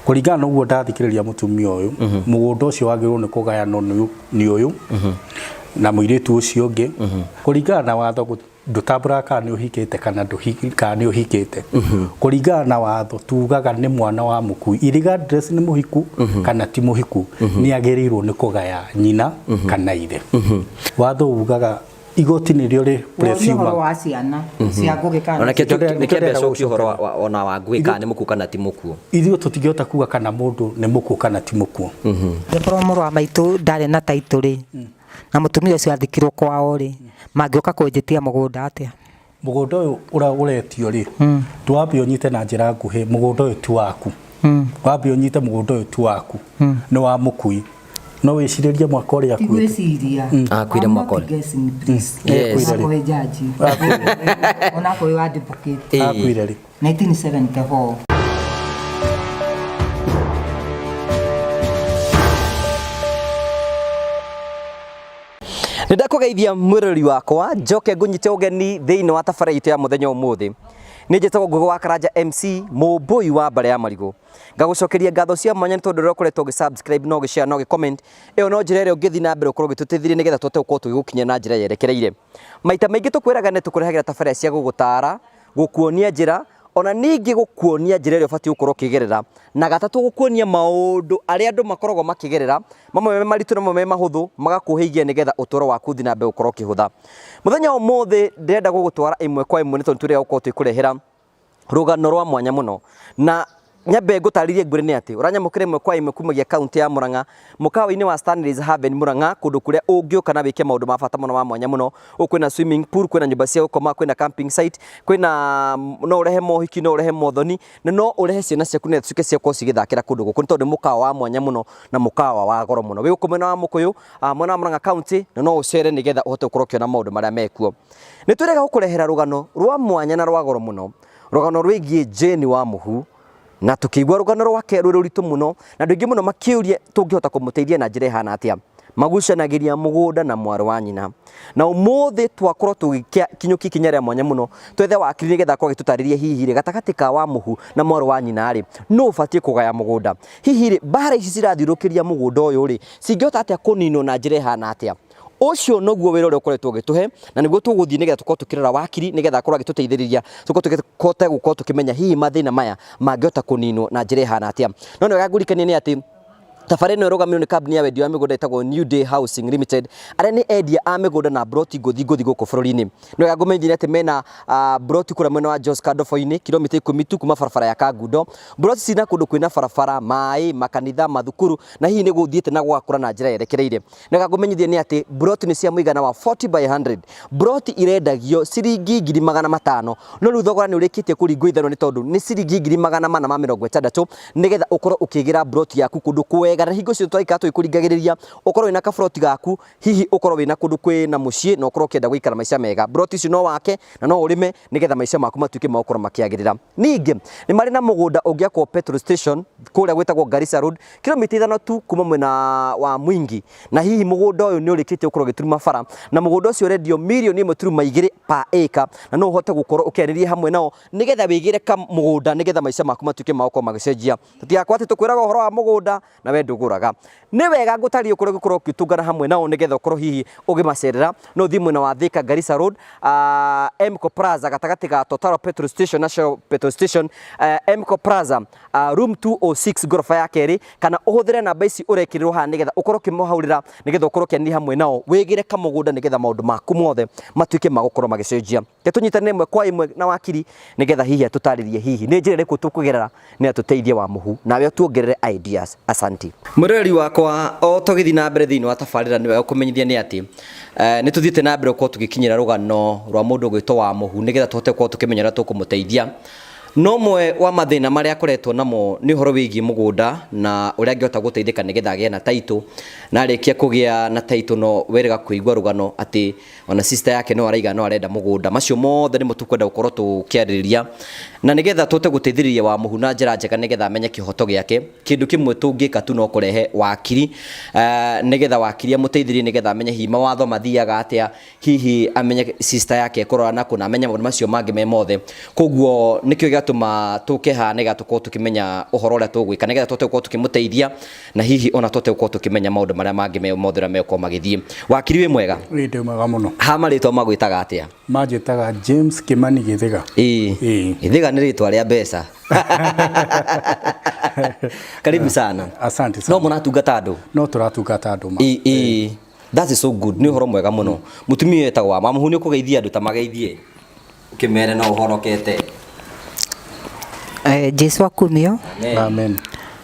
Kũringana na ũguo ndathikĩrĩria mũtumia ũyũ, mũgũnda ũcio wagĩrĩirwo nĩ kũgayanwo nĩ ũyũ na mũirĩtu ũcio ũngĩ. Kũringana na watho ndũtambũraga kana nĩ ũhikĩte kana kana nĩ ũhikĩte. Kũringana na watho tugaga nĩ mwana wa mũkui, irregardless nĩ mũhiku kana ti mũhiku, nĩ agĩrĩirwo nĩ kũgaya nyina kana ithe. Watho ugaga igoti nĩrĩo rĩ Woria presume ũhoro wa ciana cia Ngũgĩ kana Ona Nĩkĩo nĩkĩo ndĩrenda mbeca ũhoro gũcokeria. ona wa Ngũgĩ kana nĩ mũkuũ kana ti mũkuũ. Ithuĩ tũtingĩhota kuga kana mũndũ nĩ mũkuũ kana ti mũkuũ. Angĩkorwo mũrũ wa maitũ ndarĩ na taitũ rĩ, na mũtumia ũcio athikirwo kwao rĩ, mangĩũka kũnjĩtia mũgũnda atĩa? Mũgũnda ũyũ ũretio rĩ, twambe ũnyite na njĩra nguhĩ, mũgũnda ũyũ ti waku. Wambe ũnyite mũgũnda ũyũ ti waku, nĩ wa mũkui. No wĩcirĩrie mwaka ũrĩa akuĩte. Ndigwĩciria. Akuire mwaka ũrĩkũ? Guessing, please. Yes. Onakorwo wĩ judge. Onakorwo wĩ advocate. Akuire rĩ? 1974. Nĩ ndakũgeithia mwĩroreri wakwa, njoke ngũnyite ũgeni thĩinĩ wa tabarĩra itũ ya mũthenya ũmũthĩ. Nĩ njĩtagwo Ngũgĩ wa Karanja MC, mũmbũi wa mbarĩ ya marigũ. Ngagũcokeria ngatho cia mwanya nĩ tondũ ũrĩa ũkoretwo ũgĩ subscribe na ũgĩ share na ũgĩ comment. Ĩyo no njĩra ĩrĩa ũngĩthiĩ na mbere ũkorwo ũgĩtũteithĩrĩria nĩgetha tũhote gũkorwo tũgĩgũkinyĩra na njĩra yerekereire. Maita maingĩ tũkwĩraga nĩ tũkũrehagĩra tabarĩra cia gũgũtara, gũkuonia njĩra, ona ningĩ gũkuonia njĩra ĩrĩa ũbatiĩ gũkorwo ũkĩgerera, na gatatũ gũkuonia maũndũ arĩa andũ makoragwo makĩgerera, mamwe me maritũ na mamwe me mahũthũ, magakũhĩigia nĩgetha ũtũro waku ũthiĩ na mbere gũkorwo ũkĩhũtha. Mũthenya wa ũmũthĩ ndĩrenda gũgũtwara ĩmwe kwa ĩmwe nĩ tondũ nĩ tũrĩga gũkorwo tũgĩkũrehera rũgano rwa mwanya mũno, na nyambe ngũtarĩrie ngwĩre nĩ atĩ ũranyamũkĩra ĩmwe kwa ĩmwe kumagia kaunti ya Murang'a, mũkawa-inĩ wa Stanley's Haven Murang'a, kũndũ kũrĩa ũngĩũka na wĩke maũndũ ma bata mũno ma mwanya mũno. Gũkũ kwĩna swimming pool, kwĩna nyũmba cia gũkoma, kwĩna camping site, kwĩna no ũrehe mohiki, no ũrehe mothoni, na no ũrehe ciana ciaku nĩgetha cituĩke cia gũkorwo cigĩthakĩra kũndũ gũkũ, nĩ tondũ nĩ mũkawa wa mwanya mũno na mũkawa wa goro mũno. Wĩ gũkũ mwena wa Mũkũyũ, mwena wa Murang'a county, na no ũcere nĩgetha ũhote gũkorwo ũkĩona maũndũ marĩa mekuo. Nĩ twĩrĩga gũkũrehera rũgano rwa mwanya na rwa goro mũno, rũgano rwĩgiĩ Jane wa Mũhu, na tũkĩigua rũgano rwake rwĩ rũritũ mũno, na andũ aingĩ mũno makĩũria tũngĩhota kũmũteithia na njĩra ĩhana atĩa. Magucanagĩria mũgũnda na mwarĩ wa nyina. Na ũmũthĩ twakorwo tũgĩkinyũkia ikinya rĩa mwanya mũno, twethe wakiri nĩgetha akorwo agĩtũtarĩria hihi rĩ, gatagatĩ ka wa Mũhu na mwarĩ wa nyina rĩ, nũ ũbatiĩ kũgaya mũgũnda? Hihi rĩ, mbara ici cirathiũrũrũkĩria mũgũnda ũyũ rĩ, cingĩhota atĩa kũninwo na njĩra ĩhana atĩa? Ũcio noguo wĩra ũrĩa ũkoretwo ũgĩtũhe, na nĩguo tũgũthiĩ nĩgetha tũkorwo tũkĩrora wakiri nĩgetha akorwo agĩtũteithĩrĩria tũkorwo tũkĩhote gũkorwo tũkĩmenya hihi mathĩna maya mangĩhota kũninwo na njĩra ĩhana atĩa. No nĩ wega ngũririkanie nĩ atĩ tabarĩra ĩno ĩrũgamĩrĩirwo nĩ kambuni ya wendia wa mĩgũnda ĩtagwo New Day Housing Limited, arĩa nĩ endia a mĩgũnda na mburoti ngũthi ngũthi gũkũ bũrũri-inĩ. Nĩ wega ngũmenyithie atĩ mena mburoti kũrĩa mwena wa Joska Ndobo-inĩ, kilomita 10 tu kuma barabara ya Kangundo. Mburoti cina kũndũ kwĩna barabara, maĩ, makanitha, mathukuru, na hihi nĩ gũthiĩte na gũgakũra na njĩra yerekereire. Nĩ wega ngũmenyithie nĩ atĩ mburoti nĩ cia mũigana wa 40 by 100. Mburoti irendagio ciringi 500,000, no rĩu thogora nĩ ũrĩkĩtie kũringwo ithanwa nĩ tondũ nĩ ciringi 460,000 nĩgetha ũkorwo ũkĩgĩra mburoti yaku kũndũ kwega, na hingo ciothe twaikara tũgĩkũringagĩrĩria ũkorwo wĩna kaburoti gaku, hihi ũkorwo wĩna kũndũ kwĩna mũciĩ na ũkorwo ũkĩenda gũikara maica mega. Mburoti icio no wake na no ũrĩme nĩgetha maica maku matuĩke ma gũkorwo makĩagĩrĩra. Ningĩ nĩ marĩ na mũgũnda ũngĩakwo petrol station kũrĩa gwĩtagwo Garissa Road, kilomita 5 tu kuma mwena wa Mwingi, na hihi mũgũnda ũyũ nĩ ũrĩkĩtie gũkorwo ũgĩturuma bara, na mũgũnda ũcio ũrendio 1.2 million per acre, na no ũhote gũkorwo ũkĩaranĩria hamwe nao nĩgetha wĩgĩre kamũgũnda nĩgetha maica maku matuĩke ma gũkorwo magĩcenjia. Tũtigakorwo atĩ tũkwĩraga ũhoro wa mũgũnda na we ndũgũraga. Nĩ wega ngũtarĩrie kũrĩa ũngĩkorwo ũgĩtũngana hamwe nao nĩgetha ũkorwo hihi ũgĩmacerera. No ũthiĩ mwena wa Thika Garissa Road, Emco Plaza gatagatĩ ga Total Petrol Station na Shell Petrol Station, Emco Plaza, room 206 ngoroba ya kerĩ, kana ũhũthĩre namba ici ũrekĩrĩrwo haha nĩgetha ũkorwo ũkĩmahũrĩra nĩgetha ũkorwo ũkĩaranĩria hamwe nao, wĩgĩre kamũgũnda nĩgetha maũndũ maku mothe matuĩke ma gũkorwo magĩcenjia. Reke tũnyitane ĩmwe kwa ĩmwe na wakiri nĩgetha hihi atũtarĩrie hihi nĩ njĩra ĩrĩkũ tũkũgerera nĩ atũteithie wa mũhu nawe ũtuongerere ideas. Asanti. Mwĩroreri wakwa, o tũgĩthiĩ na mbere thĩinĩ wa tabarĩra nĩ wega kũmenyithia nĩ atĩ nĩ tũthiĩte na mbere gũkorwo tũgĩkinyĩra rũgano rwa mũndũ ũgwĩtwo wa mũhu nĩgetha tũhote gũkorwo tũkĩmenya ũrĩa tũkũmũteithia. No ũmwe wa mathĩna marĩa akoretwo namo nĩ ũhoro wĩgiĩ mũgũnda na ũrĩa angĩhota gũteithĩka nĩgetha agĩe na taitũ, na arĩkia kũgĩa na taitũ no wĩrĩga kũigua rũgano atĩ ona sister yake no araiga no arenda mũgũnda. Macio mothe nĩmo tũkwenda gũkorwo tũkĩarĩrĩria, na nĩgetha tũhote gũteithĩrĩria wa mũhu na njĩra njega nĩgetha amenye kĩhoto gĩake. Kĩndũ kĩmwe tũngĩka tu no kũrehe wakiri, nĩgetha wakiri amũteithĩrĩrie nĩgetha amenye hihi mawatho mathiaga atĩa, hihi amenye sister yake ekũrora nakũ, na amenye maũndũ macio mangĩ me mothe. Koguo nĩkĩo gĩatũma Gĩgatũma tũke haha nĩgetha tũkorwo tũkĩmenya ũhoro ũrĩa tũgwĩka, nĩgetha tũhote gũkorwo tũkĩmũteithia, na hihi ona tũhote gũkorwo tũkĩmenya maũndũ marĩa mangĩ mothe ũrĩa megũkorwo magĩthiĩ. Wakiri, wĩ mwega? Ĩ, ndĩ mwega mũno. Ha marĩtwa magwĩtaga atĩa? Manjĩtaga James Kimani Gĩthĩga. Ĩĩ. Ĩĩ. Gĩthĩga nĩ rĩtwa rĩa mbeca. Karibu sana. Asante sana. No mũratungata andũ? No tũratungata andũ ma. Ĩĩ, ĩĩ. That is so good. Nĩ ũhoro mwega mũno. Mũtumia etagwo wa Mamuhu, nĩ ũkũgeithia andũ, ta mageithie ũkĩmere no ũhorokete. Jesu akumio. Amen.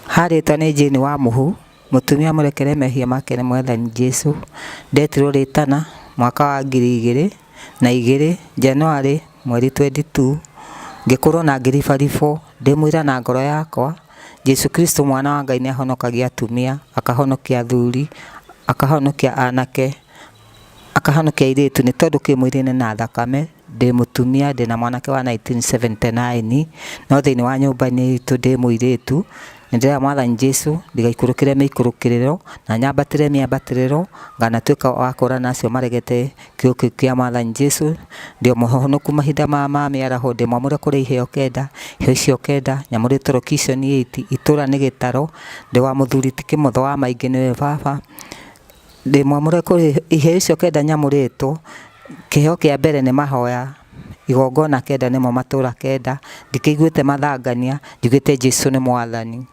Harĩtwa nĩ Jane wa Mũhu, mũtumia mũrekere mehia make nĩ Mwathani Jesu. Ndetirwo rĩtana mwaka wa 2002, Januarĩ mweri 22, ngĩkũrwo na ngĩribaribwo, ndĩmũira na ngoro yakwa Jesu Kristo mwana wa Ngai nĩ ahonokagia atumia, akahonokia athuri, akahonokia anake, akahonokia airĩtu, nĩ tondũ kĩ mwĩrĩ na thakame. Ndĩ mũtumia, ndĩna mwanake wa 1979, no thĩinĩ wa nyũmba-inĩ itũ ndĩ mũirĩtu. Nĩ ndĩrera Mwathani Jesu ndigaikũrũkĩre mĩikũrũkĩrĩro na nyambatĩre mĩambatĩrĩro, nganatuĩka wa kũũrana na acio maregete kiugo kĩu kĩa Mwathani Jesu. Ndĩ o mũhonoku mahinda ma mĩaraho, ndĩ mwamũre kũrĩ iheo kenda, iheo icio kenda nyamũrĩtwo location 8, itũra nĩ gĩtaro, ndĩ wa mũthuri ti kĩmotho wa maingĩ nĩwe baba. Ndĩ mwamũre kũrĩ iheo icio kenda nyamũrĩtwo, kĩheo kĩa mbere nĩ mahoya, igongona kenda nĩmo matũra kenda, ndikĩiguĩte mathangania, njugĩte Jesu nĩ Mwathani.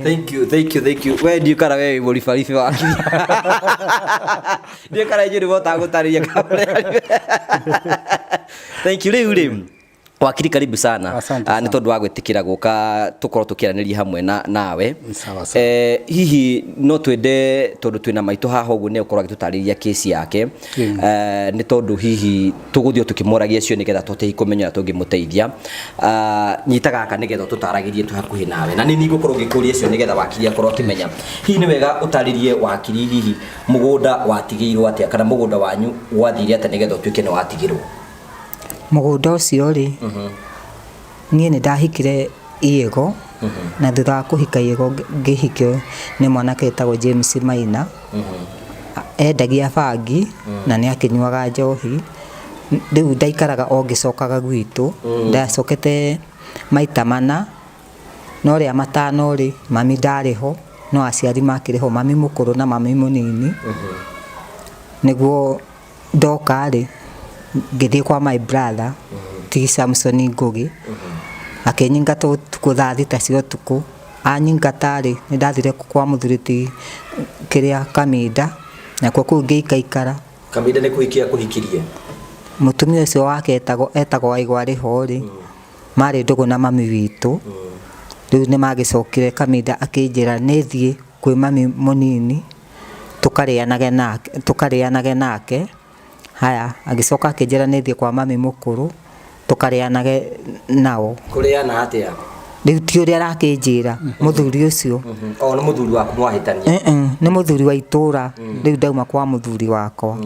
Thank you, thank you, thank you. We ndiũ kana we wĩ mũribaribi, wakiri? Ndiũ kana inyuĩ nĩmũhotaga gũtarĩria kamũrĩa. Thank you. Rĩu rĩ, wakiri, karibu sana. Asante Ah, nĩ sana. tondũ wa gwĩtĩkĩra gũka tũkorwo tũkĩaranĩria hamwe na nawe. Sawa sawa. Hihi no twende, tondũ twĩna maitũ haha ũguo, nĩ ũkorwo agĩtũtarĩria kesi yake, nĩ tondũ hihi tũgũthiĩ o tũkĩmũragia cio nĩgetha tũhote hihi kũmenya ũrĩa tũngĩmũteithia. Ah, nyita gaka nĩgetha tũtaragĩrie twĩ hakuhĩ nawe, na nĩ ningũkorwo ngĩkũria cio nĩgetha wakiri akorwo akĩmenya. Hihi nĩ wega ũtarĩrie wakiri, hihi mũgũnda watigĩirwo atĩa, kana mũgũnda wanyu gwathire atĩa nĩgetha ũtuĩke nĩ watigĩrwo? Mũgũnda ũcio rĩ, niĩ nĩ ndahikire Iĩgo, na thutha wa kũhika Iĩgo ngĩhikio nĩ mwanake wĩtagwo James Maina. Endagia bangi na nĩ akĩnyuaga njohi. Rĩu ndaikaraga o ngĩcokaga gwitũ, ndacokete maita mana, no rĩa matano rĩ, mami ndarĩ ho, no aciari makĩrĩ ho, mami mũkũrũ na mami mũnini. Nĩguo ndoka rĩ, ngĩthiĩ kwa my brother ti Samson Ngũgĩ, akĩnyingata ũtukũ thaa 6 cia ũtukũ. Anyingata rĩ, nĩ ndathire kwa mũthuri ti kĩrĩa Kaminda, nakuo kũu ngĩikaikara. Kaminda nĩ kũhikia kũhikirie? Mũtumia ũcio wake etagwo Waigwa arĩ ho rĩ, marĩ ndũgũ na mami witũ. Rĩu nĩ magĩcokire Kaminda akĩnjĩra nĩ thiĩ kwĩ mami mũnini tũkarĩanage nake. Haya, agĩcoka akĩnjĩra nĩ thiĩ kwa mami mũkũrũ tũkarĩanage nao. Kũrĩana atĩa? Rĩu ti ũrĩa arakĩnjĩra mũthuri ũcio. O nĩ mũthuri waku mwahĩtania? Nĩ mũthuri wa itũra. Rĩu ndauma kwa mũthuri wakwa,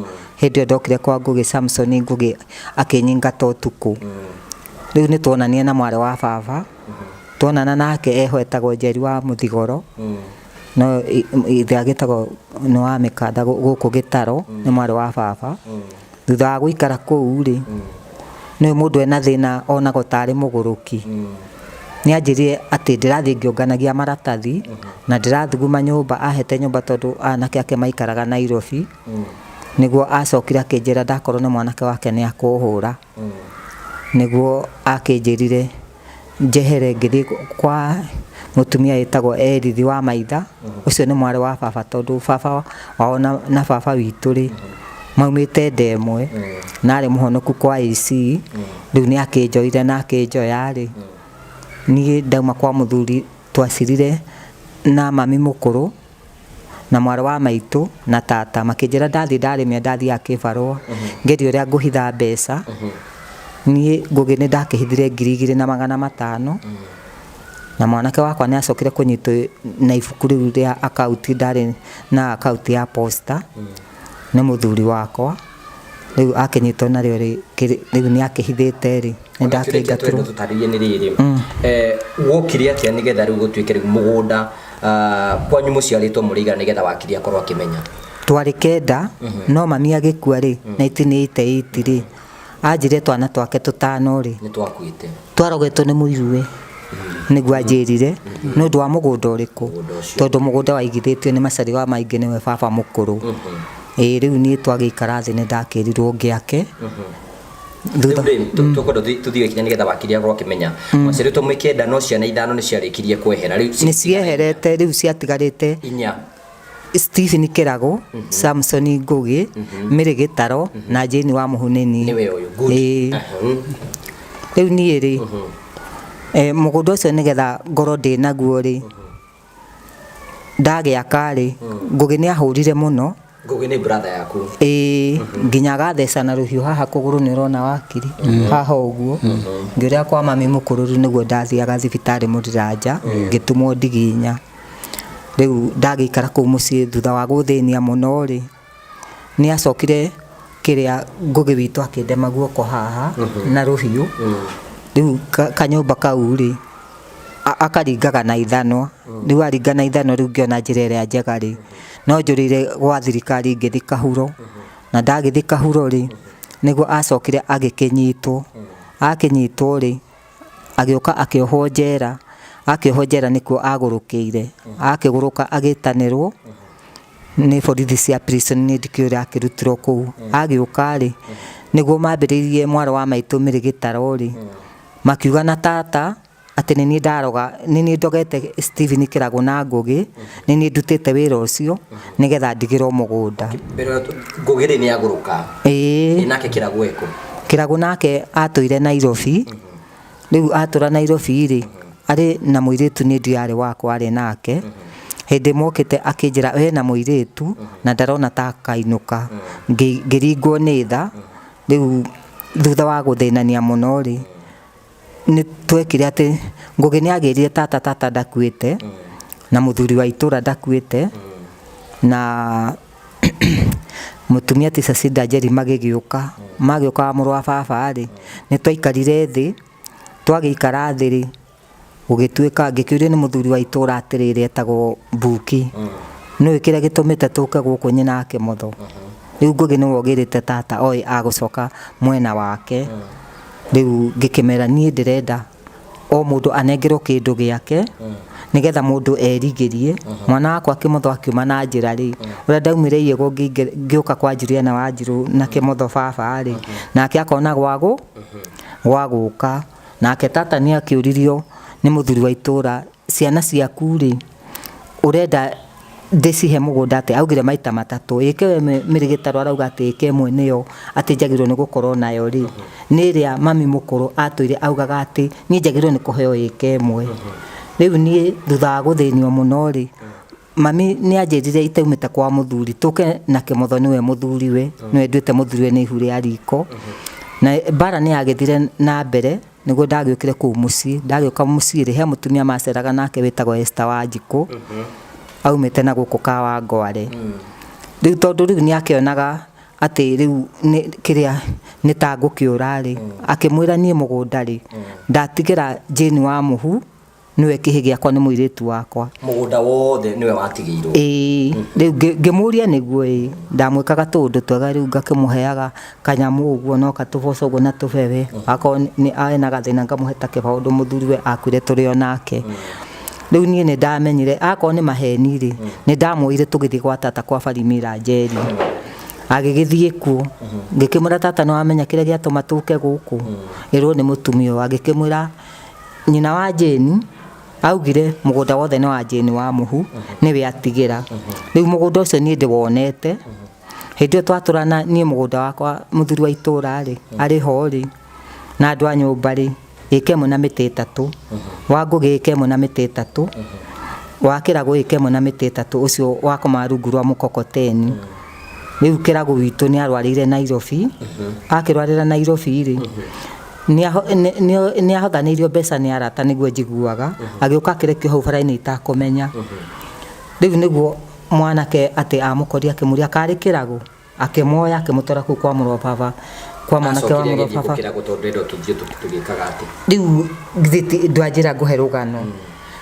hĩndĩ ĩyo ndokire kwa Ngũgĩ, Samson Ngũgĩ, akĩnyingata ũtukũ. Rĩu nĩ tuonanie na mwarĩ wa baba, tuonana nake eho etagwo Njeri wa Mũthigoro, no ithe agĩtagwo nĩ wa mĩkanda gũkũ Gĩtaro, nĩ mwarĩ wa baba. Thutha wa gũikara kũu rĩ, nĩ mũndũ ena thĩna onagwo tarĩ mũgũrũki. Nĩ anjĩrire atĩ ndĩrathiĩ ngĩũnganagia maratathi na ndĩrathuguma nyũmba, ahete nyũmba tondũ anake ake maikaraga Nairobi. Nĩguo acokire akĩnjĩra ndakorwo nĩ mwanake wake nĩ akũhũra. Nĩguo akĩnjĩrire njehere, ngĩthiĩ kwa mũtumia wĩtagwo Erithi wa Maitha. Ũcio nĩ mwarĩ wa baba, tondũ baba wao na baba witũ rĩ, maumĩte nda ĩmwe, na arĩ mũhonoku kwa AC. Rĩu nĩ akĩnjoire na akĩnjoya rĩ, niĩ ndauma kwa mũthuri twacirire na mami mũkũrũ na mwarĩ wa maitũ na tata, makĩnjĩra ndathiĩ ndarĩmia, ndathiaga kĩbarũa ngeria ũrĩa ngũhitha mbeca. Niĩ Ngũgĩ nĩ ndakĩhithire 2500, na mwanake wakwa nĩ acokire kũnyitwo na ibuku rĩu rĩa akaunti, ndarĩ na akaunti ya posta nĩ mũthuri wakwa. Rĩu akĩnyitwo narĩo rĩ, rĩu nĩ akĩhithĩte rĩ, nĩ ndakĩingatirwo. Tũtarĩrie nĩ rĩrĩ, wokire atĩa nĩgetha rĩu gũtuĩke rĩu mũgũnda, kwanyu mũciarĩtwo mũrĩ igana, nĩgetha wakiri akorwo akĩmenya? Twarĩ kenda, no mami agĩkua rĩ 1988 rĩ, Anjĩrire twana twake tũtano rĩ, Nĩ twakuĩte. Twarogetwo nĩ mũiruwe nĩguo anjĩrire nĩ ũndũ wa mũgũnda ũrĩkũ, tondũ mũgũnda waigithĩtio nĩ Macari wa Maingĩ nĩwe baba mũkũrũ. Ĩĩ rĩu niĩ twagĩikara thĩ nĩ ndakĩrirwo ngĩake. Thutha Rĩu rĩ, tũkwenda tũthiĩ ikinya nĩgetha wakiri akorwo akĩmenya. Mwaciarĩtwo mwĩ kenda no ciana ithano nĩ ciarĩkirie kwehera. Rĩu nĩ cieherete rĩu ciatigarĩte inya. Stephen Kĩragũ, Samson Ngũgĩ, Mary Gĩtaro na Jane wa Mũhunĩni. Nĩwe ũyũ. Good. Ĩĩ. Rĩu niĩ rĩ, mũgũnda ũcio nĩgetha ngorwo ndĩ naguo rĩ, ndagĩaka rĩ, Ngũgĩ nĩ ahũrire mũno. Ngũgĩ nĩ brother yaku. Ĩĩ, nginya agatheca na rũhiũ haha kũgũrũ nĩ ũrona wakiri haha ũguo. Ngĩũrĩra kwa mami mũkũrũ rĩu nĩguo ndathiaga thibitarĩ Mũriranja, ngĩtumwo ndigi inya. Rĩu ndagĩikara kũu mũciĩ thutha wa gũthĩnia mũno rĩ, nĩ acokire kĩrĩa Ngũgĩ witũ akĩndema guoko haha na rũhiũ. Rĩu kanyũmba kau rĩ, akaringaga na ithanwa. Rĩu aringa na ithanwa rĩu ngĩona njĩra ĩrĩa njega rĩ, no njũrĩire gwa thirikari ngĩthiĩ Kahuro. Na ndagĩthiĩ Kahuro rĩ, nĩguo acokire agĩkĩnyitwo. Akĩnyitwo rĩ, agĩũka akĩohwo njera. Akĩohwo njera nĩkuo agũrũkĩire. Akĩgũrũka agĩtanĩrwo nĩ borithi cia prison niĩ ndikĩũĩ ũrĩa akĩrutirwo kũu. Agĩũka rĩ, nĩguo mambĩrĩirie mwarĩ wa maitũ Mary Gĩtaro rĩ, makiuga na tata atĩ nĩ niĩ ndaroga, nĩ niĩ ndogete Stephen Kĩragũ na Ngũgĩ, nĩ niĩ ndutĩte wĩra ũcio nĩgetha ndigĩrwo mũgũnda. Mbere ĩyo Ngũgĩ rĩ nĩ agũrũka. Ĩĩ. Ĩ nake Kĩragũ ekũ? Kĩragũ nake atũire Nairobi. Rĩu atũra Nairobi rĩ, arĩ na mũirĩtu niĩ ndiarĩ wakwa arĩ nake. Hĩndĩ ĩmwe okĩte akĩnjĩra ena mũirĩtu na ndarona ta akainũka. Ngĩringwo nĩ tha. Rĩu thutha wa gũthĩnania mũno rĩ, nĩ twekire atĩ Ngũgĩ nĩ agĩrire tata, tata ndakuĩte, na mũthuri wa itũra ndakuĩte, na mũtumia ti Cecilia Njeri magĩgĩũka. Magĩũka wa mũrũ wa baba rĩ, nĩ twaikarire thĩ, twagĩikara thĩ rĩ, gũgĩtuĩka ngĩkĩũrio nĩ mũthuri wa itũra atĩrĩrĩ etagwo Mbuki, nĩũĩ kĩrĩa gĩtũmĩte tũke gũkũ nyina akĩmotho? Rĩu Ngũgĩ nĩwe ũgĩrĩte tata oĩ agũcoka mwena wake. Rĩu ngĩkĩmera niĩ ndĩrenda o mũndũ anengerwo kĩndũ gĩake nĩgetha mũndũ erigĩrie. Mwana wakwa Kĩmotho akiuma na njĩra rĩ, ũrĩa ndaumire Iyego ngĩũka kwa Juliana Wanjirũ na Kĩmotho baba rĩ, nake akona gwa gũka. Nake tata nĩ akĩũririo nĩ mũthuri wa itũra, ciana ciaku rĩ, ũrenda ndĩcihe mũgũnda atĩa? Augire maita matatũ, ĩke we Mary Gĩtarũ arauga atĩ ĩka ĩmwe nĩyo atĩ njagĩrĩirwo nĩ gũkorwo nayo rĩ, nĩ ĩrĩa mami mũkũrũ atũire augaga atĩ niĩ njagĩrĩirwo nĩ kũheo ĩka ĩmwe. Rĩu niĩ thutha wa gũthĩnio mũno rĩ, mami nĩ anjĩrire itaumĩte kwa mũthuri, tũke na Kĩmotho nĩwe mũthuriwe, nĩwe nduĩte mũthuriwe nĩ ihu rĩa riko. Na mbara nĩ yagĩthire na mbere, nĩguo ndagĩũkire kũu mũciĩ. Ndagĩũka mũciĩ rĩ, he mũtumia maceraga nake wĩtagwo Esther Wanjikũ, aumĩte na gũkũ Kawangware. Rĩu tondũ rĩu nĩ akĩonaga atĩ rĩu nĩ kĩrĩa nĩ ta ngũkĩũra rĩ, akĩmwĩra niĩ mũgũnda rĩ, ndatigĩra Jane wa Mũhu, nĩwe kĩhĩ gĩakwa, nĩ mũirĩtu wakwa. Mũgũnda wothe nĩwe watigĩirwo. Ĩĩ, rĩu ngĩmũria nĩguo ĩĩ, ndamwĩkaga tũũndũ twega rĩu ngakĩmũheaga kanyamũ ũguo no katũboco ũguo na tũbebe, akorwo nĩ ena gathĩna ngamũhe ta kĩbaũ ũndũ mũthuriwe akuire tũrĩ o nake. Rĩu niĩ nĩ ndamenyire akorwo nĩ maheni rĩ, nĩ ndamuoire tũgĩthiĩ gwa tata kwa Barimira Njeri. Agĩgĩthiĩ kuo, ngĩkĩmwĩra tata nĩ wamenya kĩrĩa gĩatũma tũke gũkũ, ĩrwo nĩ mũtumia ũyũ. Agĩkĩmwĩra nyina wa Jane augire mũgũnda wothe nĩ wa Jane wa Mũhu, nĩwe atigĩra. Rĩu mũgũnda ũcio niĩ ndĩwonete, hĩndĩ ĩyo twatũrana niĩ mũgũnda wakwa mũthuri wa itũra rĩ, arĩ ho rĩ, na andũ a nyũmba rĩ, ĩka ĩmwe na mĩtĩ ĩtatũ, wa Ngũgĩ ĩka ĩmwe na mĩtĩ ĩtatũ, wa Kĩragũ ĩka ĩmwe na mĩtĩ ĩtatũ, ũcio wakomaga rungu rwa mũkokoteni. Rĩu Kĩragũ witũ nĩ arwarĩire Nairobi, akĩrwarĩra Nairobi rĩ, nĩ ahothanĩirio mbeca nĩ arata nĩguo njiguaga, agĩũka akĩrekio hau bara-inĩ itakũmenya. Rĩu nĩguo mwanake atĩ amũkorire akĩmũria karĩ Kĩragũ, akĩmuoya akĩmũtwara kũu kwa mũrũ wa baba, kwa mwanake wa Acokire mũrũ wa agĩthiĩ baba. Kĩragũ tondũ ndenda tũthiĩ tũgĩkaga atĩ. Rĩu githĩ ndwanjĩra ngũhe rũgano.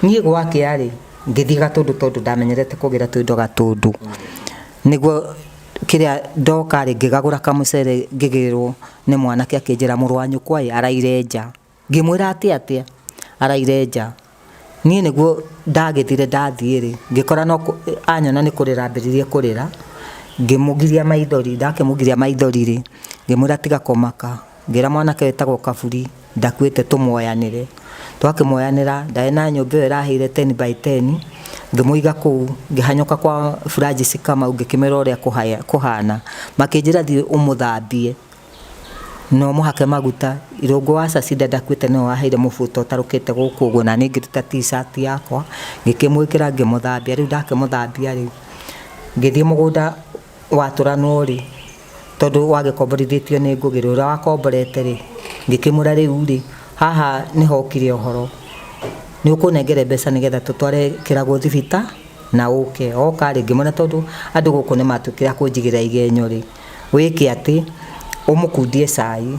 Niĩ gwakĩa rĩ, ngĩthiĩ Gatũndũ tondũ ndamenyerete kũgĩra tũindo Gatũndũ. Nĩguo Kĩrĩa ndoka rĩ, ngĩgagũra kamũcere ngĩgĩrwo nĩ mwanake akĩnjĩra mũrũ wa nyũkwa ĩ araire nja. Ngĩmwĩra atĩ atĩa? Araire nja. Niĩ nĩguo ndagĩthire ndathiĩ rĩ, ngĩkora no anyona nĩ kũrĩra ambĩrĩirie kũrĩra, ngĩmũgiria maithori, ndakĩmũgiria maithori rĩ, ngĩmwĩra tiga kũmaka, ngĩra mwanake wĩtagwo Kaburi ndakuĩte tũmuoyanĩre. Twakĩmuoyanĩra, ndarĩ na nyũmba ĩyo ĩrahĩire ten by ten, ngĩmũiga kũu, ngĩhanyũka kwa Francis Kamau ngĩkĩmera ũrĩa kũhana. Makĩnjĩra thiĩ ũmũthambie na ũmũhake maguta. Irũngũ wa Sacinda ndakuĩte nĩwe waheire mũbuto ũtarũkĩte gũkũ ũguo, na niĩ ngĩruta t-shirt yakwa, ngĩkĩmwĩkĩra ngĩmũthambia. Rĩu ndakĩmũthambia rĩ, ngĩthiĩ mũgũnda watũranwo rĩ, tondũ wagĩkomborithĩtio nĩ Ngũgĩ rĩ, ũrĩa wakomborete rĩ, ngĩkĩmwĩra rĩu rĩ, haha nĩho ũkire ũhoro, nĩ ũkũnengere mbeca nĩgetha tũtware kĩragũ thibita na ũke. Oka rĩ, ngĩmwĩra tondũ andũ gũkũ nĩ matuĩkire a kũnjigĩra igenyo rĩ, wĩke atĩ, ũmũkundie cai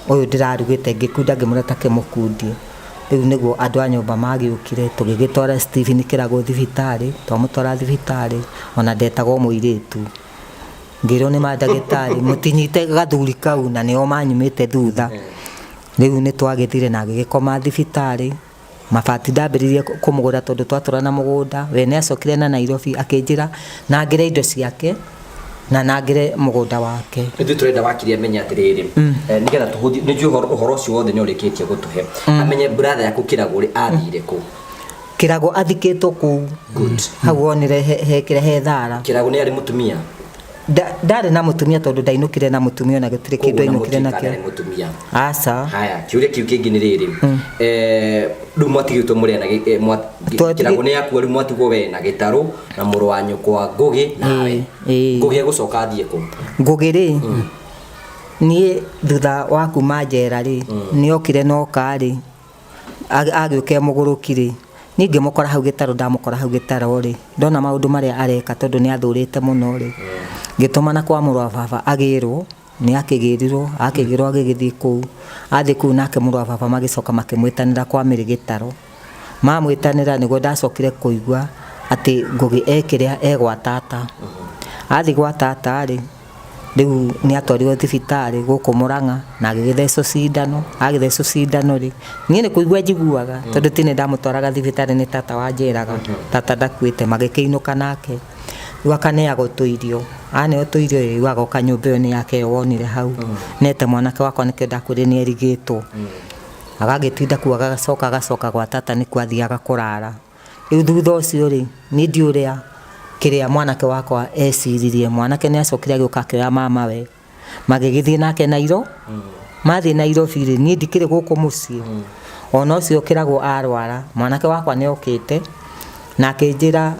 ũyũ ndĩrarugĩte, ngĩkunda ngĩmwĩra ta kĩmũkundie. Rĩu nĩguo andũ a nyũmba magĩũkire, tũgĩgĩtwara Stephen kĩragũ thibitarĩ, twamũtwara thibitarĩ, ona ndetagwo mũirĩtu. Ngĩrwo nĩ mandagĩtarĩ mũtinyite gathuri kau na nĩo manyumĩte thutha. Rĩu nĩ twagĩthire na agĩgĩkoma thibitarĩ, mabati ndambĩrĩirie kũmũgũra tondũ twatũra na mũgũnda, we nĩ acokire na Nairobi akĩnjĩra nangĩre indo ciake na nangĩre mũgũnda wake. Ithuĩ tũrenda wakiri amenye atĩrĩrĩ, nĩgetha tũhũthie, nĩ njũĩ ũhoro ũcio wothe nĩ ũrĩkĩtie gũtũhe, amenye brother yaku Kĩragũ rĩ athire kũ? Kĩragũ athikĩtwo kũu. Good. Hau wonire hekĩre he thara. Kĩragũ nĩ arĩ mũtumia? Ndarĩ na mũtumia tondũ ndainũkire na mũtumia ona gũtirĩ kĩndũ Koguo na ainũkire mũtuĩka nakĩo. ndarĩ mũtumia. Aca. Haya, kĩũria kĩu kĩngĩ nĩ rĩrĩ. Rĩu mwatigĩtwo mũrĩ na Kĩragũ nĩ akua, rĩu mwatigwo we na Gĩtarũ na mũrũ wa nyũkwa Ngũgĩ nawe. Ngũgĩ egũcoka athiĩ kũ? Ngũgĩ rĩ, niĩ thutha wa kuma njera rĩ, nĩ okire na oka rĩ, agĩũka e mũgũrũki rĩ, niĩ ngĩmũkora hau gĩtarũ, ndamũkora hau gĩtarũ rĩ, ndona maũndũ marĩa areka tondũ nĩ athũrĩte mũno rĩ, ngĩtũmana kwa mũrũ wa baba agĩrwo, nĩ akĩgĩrirwo, akĩgĩrwo agĩgĩthiĩ kũu, athiĩ kũu nake mũrũ wa baba magĩcoka makĩmwĩtanĩra kwa Mĩrĩ gĩtarũ, mamwĩtanĩra nĩguo ndacokire kũigua atĩ Ngũgĩ e kĩrĩa e gwa tata, athiĩ gwa tata rĩ, Rĩu nĩ atwarirwo thibitarĩ gũkũ Mũrang'a na agĩgĩthecwo cindano, agĩthecwo cindano rĩ, niĩ nĩ kũigua njiguaga tondũ ti niĩ ndamũtwaraga thibitarĩ nĩ tata wanjĩraga, tata ndakuĩte, magĩkĩinũka nake, rĩu akaneagwo tũirio, aneo tũirio rĩ, rĩu agoka nyũmba ĩyo nĩ yake ĩyo wonire hau, nete mwanake wakwa nĩkĩo ndakwĩrire nĩ erigĩtwo, agagĩtinda kũu agacoka agacoka gwa tata nĩkuo athiaga kũrara. Rĩu thutha ũcio rĩ, niĩ ndiũĩ ũrĩa kĩrĩa mwanake wakwa eciririe, mwanake nĩ acokire agĩũka akĩoya mamawe, magĩgĩthiĩ nake Nairo, mathiĩ Nairobi rĩ, niĩ ndikĩrĩ gũkũ mũciĩ, ona ũcio kĩragwo arwara, mwanake wakwa nĩ okĩte, na akĩnjĩra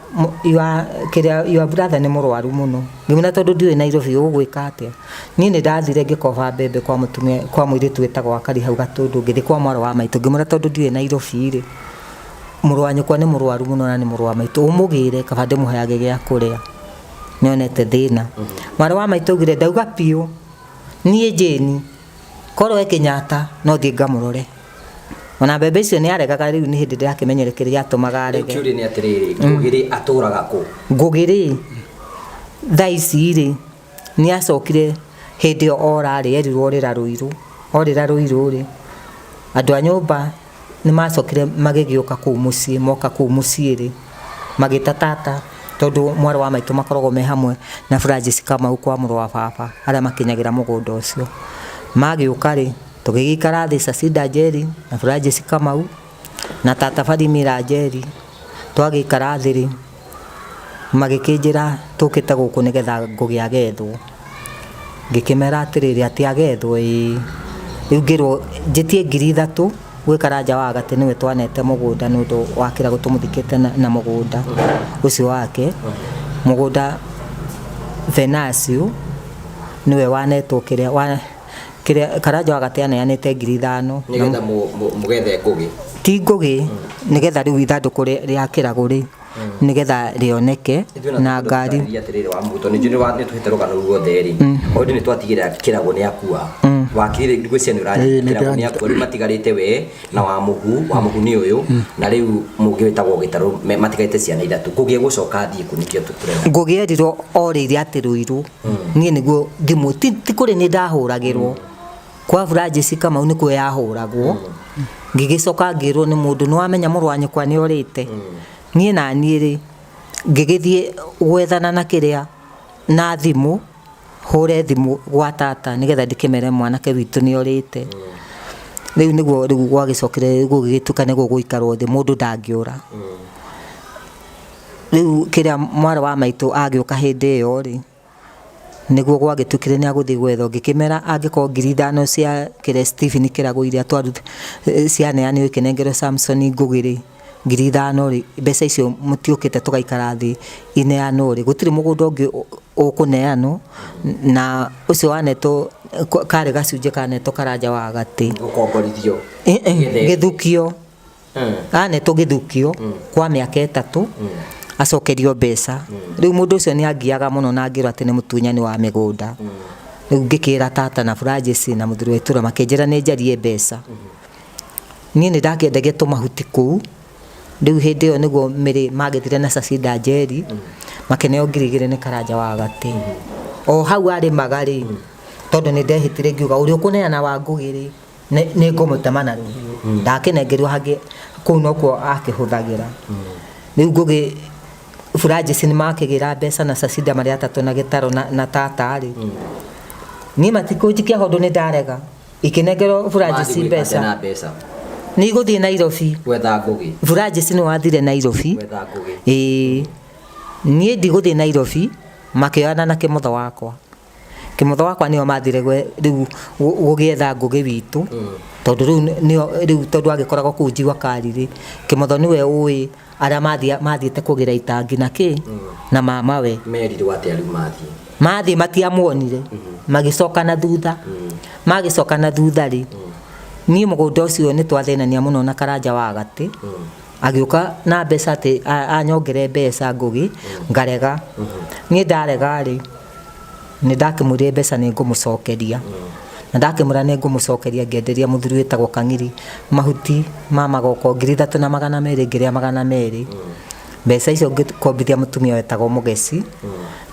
your kĩrĩa your brother nĩ mũrwaru mũno, ngĩmwĩra tondũ ndiũĩ Nairobi ũgwĩka atĩa, niĩ nĩ ndathire ngĩkoba mbembe kwa mũtumia kwa mũirĩtu wĩtagwo Wakari hau Gatũndũ, ngĩthiĩ kwa mwarĩ wa maitũ, ngĩmwĩra tondũ ndiũĩ Nairobi rĩ, Mũrũ wa nyũkwa nĩ mũrwaru mũno na nĩ mũrũ wa maitũ, ũmũgĩre kaba ndĩmũheage gĩa kũrĩa, nĩonete thĩna. Mwarĩ wa maitũ augire ndauga biũ, niĩ Jane, korwo e Kenyatta no thiĩ ngamũrore. Ona mbembe icio nĩ aregaga rĩu nĩ hĩndĩ ndĩrakĩmenyere kĩrĩa gĩatũmaga arege. Kĩũria nĩ atĩrĩrĩ, Ngũgĩ rĩ atũraga kũ? Ngũgĩ rĩ, thaa ici rĩ, nĩ acokire hĩndĩ ĩyo ora rĩ, erirwo orĩra Rũirũ, orĩra Rũirũ rĩ, andũ a nyũmba nĩ macokire magĩgĩũka kũu mũciĩ, moka kũu mũciĩ rĩ, magĩta tata tondũ mwarĩ wa maitũ makoragwo me hamwe na Francis Kamau kwa mũrũ wa baba arĩa makinyagĩra mũgũnda ũcio. Magĩũka rĩ, tũgĩgĩikara thĩ Sacinda Njeri na Francis Kamau na tata Barimira Njeri, twagĩikara thĩ rĩ, Magĩkĩnjĩra tũkĩte gũkũ nĩgetha Ngũgĩ agethwo. Ngĩkĩmera atĩrĩrĩ, atĩ agethwo ĩĩ. Rĩu ngĩrwo njĩtie 3000 gwĩ Karanja wa Gatĩ nĩwe twanete mũgũnda nĩ ũndũ wa kĩrago tũmũthikĩte na mũgũnda ũcio wake. Mũgũnda Venasio nĩwe wanetwo kĩrĩa, kĩrĩa Karanja wa Gatĩ aneanĩte 5000. Nĩgetha mũgethe Ngũgĩ? Ti Ngũgĩ, nĩgetha rĩu ithandũkũ rĩa kĩrago rĩ nĩgetha rĩoneke na ngari atĩrĩrĩ wa muto nĩ njũĩ nĩ tũhete rũgano ruothe rĩ already nĩ twatigĩrĩra kĩrago nĩ akua. Wakiri ngwĩciria nĩ Ĩĩ, ũranyita nĩ Kĩragũ nĩ ndĩranyita. akua rĩu matigarĩte we na wa mũhu wa mũhu nĩ ũyũ na rĩu mũngĩ wĩtagwo gĩtarũ matigarĩte ciana ithatũ. Ngũgĩ egũcoka athiĩ kũ nĩkĩo tũrenda. Ngũgĩ erirwo orĩire atĩ Rũirũ. Niĩ nĩguo thimũ ti kũrĩ nĩ ndahũragĩrwo. Kwa Francis Kamau nĩkuo yahũragwo. Ngĩgĩcoka ngĩrwo nĩ mũndũ nĩ wamenya mũrũ wa nyũkwa nĩ orĩte. Niĩ na niĩ rĩ ngĩgĩthiĩ gwethana na kĩrĩa na thimũ hũre thimũ gwa tata nĩgetha ndĩkĩmere mwanake witũ nĩ orĩte. Rĩu nĩguo rĩu gwagĩcokire gũgĩgĩtuĩka nĩ gũgũikarwo thĩ mũndũ ndangĩũra. Rĩu kĩrĩa mwarĩ wa maitũ agĩũka hĩndĩ ĩyo rĩ nĩguo gwagĩtuĩkire nĩ agũthiĩ gwethwo ngĩkĩmera angĩkorwo 5,000 cia kĩrĩa Stephen Kĩragũ iria cianeanirwo ikĩnengerwo Samson Ngũgĩ rĩ 5,000 rĩ mbeca icio mũtiũkĩte tũgaikara thĩ ineanwo rĩ gũtirĩ mũgũnda ũngĩ ũkũneanwo na ũcio wanetwo karĩ gacunjĩ kanetwo Karanja wa gatĩ. Gũkomborithio. Gĩthukio. Anetwo gĩthukio kwa mĩaka 3 acokerio mbeca. Rĩu mũndũ ũcio nĩ angiaga mũno na ngĩrwo atĩ nĩ mũtunyani wa mĩgũnda. Rĩu ngĩkĩra tata na Francis na mũthuri wa itũra makĩnjĩra nĩ njarie mbeca. Niĩ nĩ ndakĩendagia tũmahuti kũu. Rĩu hĩndĩ ĩyo nĩguo Mĩrĩ magĩthire na Sacinda Njeri makĩneo 2,000 nĩ Karanja wa gatĩ. O hau arĩmaga rĩ tondũ nĩ ndehĩtire ngiuga ũrĩa ũkũneana wa Ngũgĩ rĩ nĩ ngũmũtema na rũhiũ. Ndakĩnengerwo hangĩ kũu nokuo akĩhũthagĩra. Rĩu Ngũgĩ Francis nĩ makĩgĩra mbeca na Sacinda marĩ atatũ na gĩtarũ na tata rĩ. Niĩ matikũnjikia ho ũndũ nĩ ndarega. Ikĩnengerwo Francis mbeca. Na mbeca. Nĩ igũthiĩ Nairobi. Gwetha Ngũgĩ. Francis nĩ wathire Nairobi. Gwetha Ngũgĩ. Ĩĩ. Niĩ ndigũthiĩ Nairobi makĩoyana na kĩmotho wakwa. Kĩmotho wakwa nĩo mathire rĩu gũgĩetha Ngũgĩ witũ. Tondũ rĩu nĩo rĩu tondũ agĩkoragwo kũu Jua Kali rĩ kĩmotho nĩwe ũĩ arĩa mathiĩte kũgĩra itangi na kĩ na mama we. Merirwo atĩa rĩu mathiĩ? Mathiĩ matiamuonire. Magĩcoka na thutha. Magĩcoka na thutha rĩ niĩ mũgũnda ũcio nĩ twathĩnania mũno na Karanja wa gatĩ. Agĩũka na mbeca atĩ anyongere mbeca Ngũgĩ ngarega. Niĩ ndarega rĩ nĩ ndakĩmwĩrire mbeca nĩ ngũmũcokeria. Na ndakĩmwĩra nĩ ngũmũcokeria ngĩenderia mũthuri wĩtagwo Kang'iri mahuti ma magoko 3,200 ngĩrĩa 200. Mbeca icio ngĩkombithia mũtumia wetagwo Mũgeci.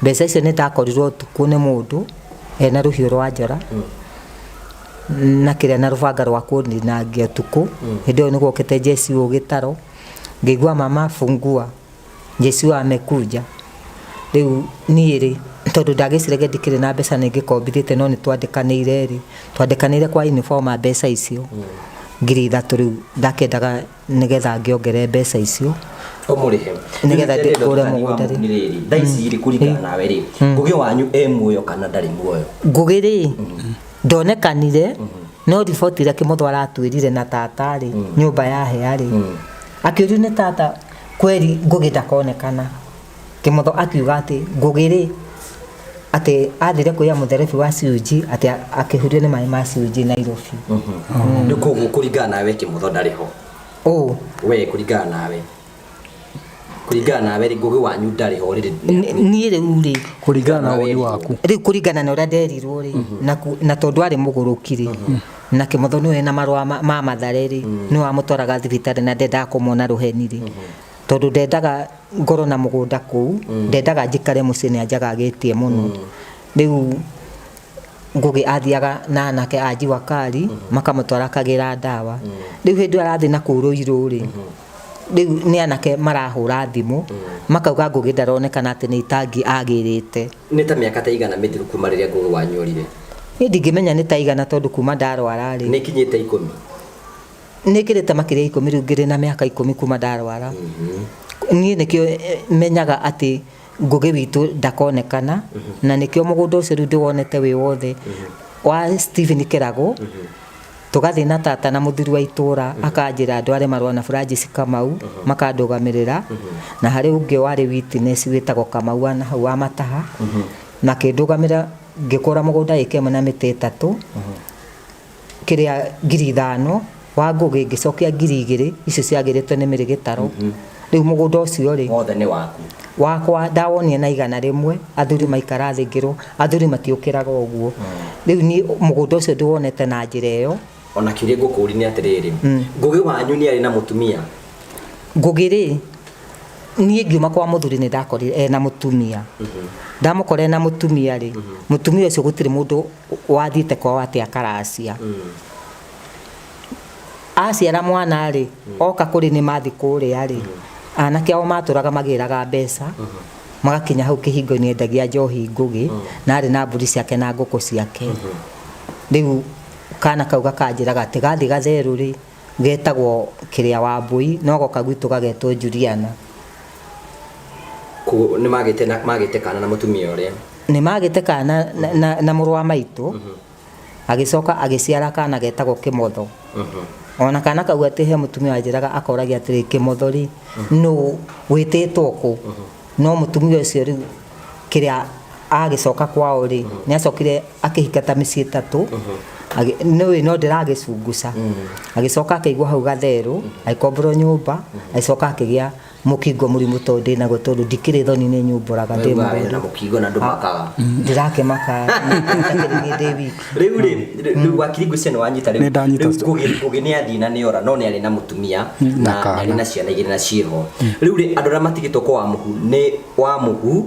Mbeca icio nĩ ndakorirwo ũtukũ nĩ mũndũ ena rũhiũ rwa njora na kĩrĩa na rũbanga rwa kũndinangia ũtukũ. Hĩndĩ ĩyo nĩ gwokĩte jeshi ũũ gĩtaro ngĩigua mama fungua jeshi amekuja. Rĩu niĩ rĩ tondũ ndagĩciragia ndikĩrĩ na mbeca nĩ ngĩkombithĩte no nĩ twandĩkanĩire rĩ twandĩkanĩire kwa informa mbeca icio 3,000 rĩu ndakĩendaga nĩgetha ngĩongere mbeca icio Ũmũrĩhe. Nĩgetha ndĩkũre mũgũnda rĩ. Thaa ici rĩ kũringana nawe rĩ Ngũgĩ wanyu e muoyo kana ndarĩ muoyo? Ngũgĩ rĩ ndonekanire no riboti ĩrĩa kĩmotho aratwĩrire na tata rĩ nyũmba ya hea rĩ akĩũrio nĩ tata kweri Ngũgĩ ndakonekana. Kĩmotho akiuga atĩ Ngũgĩ rĩ atĩ athire kuoya mũtherebi wa ciunji atĩ akĩhurio nĩ maĩ ma ciunji Nairobi. Rĩu koguo kũringana nawe kĩmotho ndarĩ ho. Ũ. We kũringana nawe. Kũringana nawe rĩ Ngũgĩ wanyu ndarĩ ho rĩrĩ. Niĩ rĩu rĩ kũringana na woni waku. Rĩu kũringana na ũrĩa nderirwo rĩ na tondũ arĩ mũgũrũki rĩ na kĩmotho nĩwe na marũa ma Mathare rĩ nĩwe wamũtwaraga thibitarĩ na ndendaga kũmwona rũheni rĩ tondũ ndendaga ngorwo na mũgũnda kũu ndendaga njikare mũciĩ nĩ anjagagĩtie mũno. Rĩu Ngũgĩ athiaga na anake a Jua Kali makamũtwara akagĩra ndawa. Rĩu hĩndĩ ĩyo arathiĩ na kũu Rũirũ rĩ rĩu nĩ anake marahũra thimũ makauga Ngũgĩ ndaronekana atĩ nĩ itangi agĩrĩte. Nĩ ta mĩaka ta igana mĩthiru kuma rĩrĩa Ngũgĩ wanyu orire? Niĩ ndingĩmenya nĩ ta igana tondũ kuma ndarwara rĩ Nĩ ikinyĩte 10? Nĩ ĩkĩrĩte makĩria 10 rĩu ngĩrĩ na mĩaka 10 kuma ndarwara. Niĩ nĩkĩo menyaga atĩ Ngũgĩ witũ ndakonekana na nĩkĩo mũgũnda ũcio rĩu ndĩwonete wĩ wothe wa Stephen Kĩragũ. Tũgathiĩ na tata na mũthuri wa itũra akanjĩra ndware marũa na Francis Kamau makandũgamĩrĩra na harĩ ũngĩ warĩ witness wĩtagwo Kamau wa na hau wa Mataha makĩndũgamĩrĩra ngĩkũra mũgũnda ĩka ĩmwe na mĩtĩ 3 kĩrĩa 5,000 wa Ngũgĩ ngĩcokia 2,000 icio ciagĩrĩtwo nĩ Mĩrĩ Gĩtarũ. Rĩu mũgũnda ũcio rĩ, Wothe nĩ waku. Wakwa ndawonire na 100, athuri maikara thĩ ngĩrwo, athuri matiũkĩraga ũguo. Rĩu niĩ mũgũnda ũcio ndĩwonete na njĩra ĩyo. Ona kĩũria ngũkũria nĩ atĩrĩrĩ, Ngũgĩ wanyu nĩ arĩ na mũtumia? Ngũgĩ rĩ, niĩ ngiuma kwa mũthuri nĩ ndakorire ena mũtumia. Ndamũkora ena mũtumia rĩ, mũtumia ũcio gũtirĩ mũndũ wathiĩte kwao atĩ akaracia. Aciara mwana rĩ, oka kũrĩ nĩ mathiĩ kũrĩa rĩ, anake ao matũraga magĩraga mbeca, magakinya hau kĩhingo-inĩ endagia njohi Ngũgĩ, na arĩ na mbũri ciake na ngũkũ ciake. Rĩu kana kau gakanjĩraga atĩ gathiĩ gatherũ rĩ, getagwo kĩrĩa wa mbũi, no goka gwitũ gagetwo Juliana. Koguo nĩ magĩte na magĩte kana na mũtumia ũrĩa? Nĩ magĩte kana na, na, na mũrũ wa maitũ. Agĩcoka agĩciara kana getagwo Kĩmotho. Ona kana kau atĩ he mũtumia wanjĩraga akoragia atĩrĩ, Kĩmotho rĩ, nũ wĩtĩtwo kũ? No mũtumia ũcio rĩu kĩrĩa agĩcoka kwao rĩ, nĩ acokire akĩhika ta mĩciĩ ĩtatũ. Nĩũĩ no ndĩragĩcunguca. Agĩcoka akĩigwo hau Gatherũ, agĩkomborwo nyũmba, agĩcoka akĩgĩa Mũkingo mũrimũ tondũ ndĩnaguo tondũ ndikĩrĩ thoni nĩ nyumbũraga ndĩ Wĩiguaga wĩna mũrwaru. mũkingo na ndũmakaga. Ndĩrakĩmaka njakĩrĩ niĩ ndĩ wiki. Rĩu rĩ, rĩu wakiri ngwĩciria nĩ wanyita rĩu. Nĩ ndanyita. Rĩu Ngũgĩ nĩ athiĩ na nĩ ora no nĩ arĩ na mũtumia Na na kana. nĩ arĩ na ciana igĩrĩ na ciĩho. Rĩu rĩ, andũ arĩa matigĩtwo kwa Wamũhu nĩ Wamũhu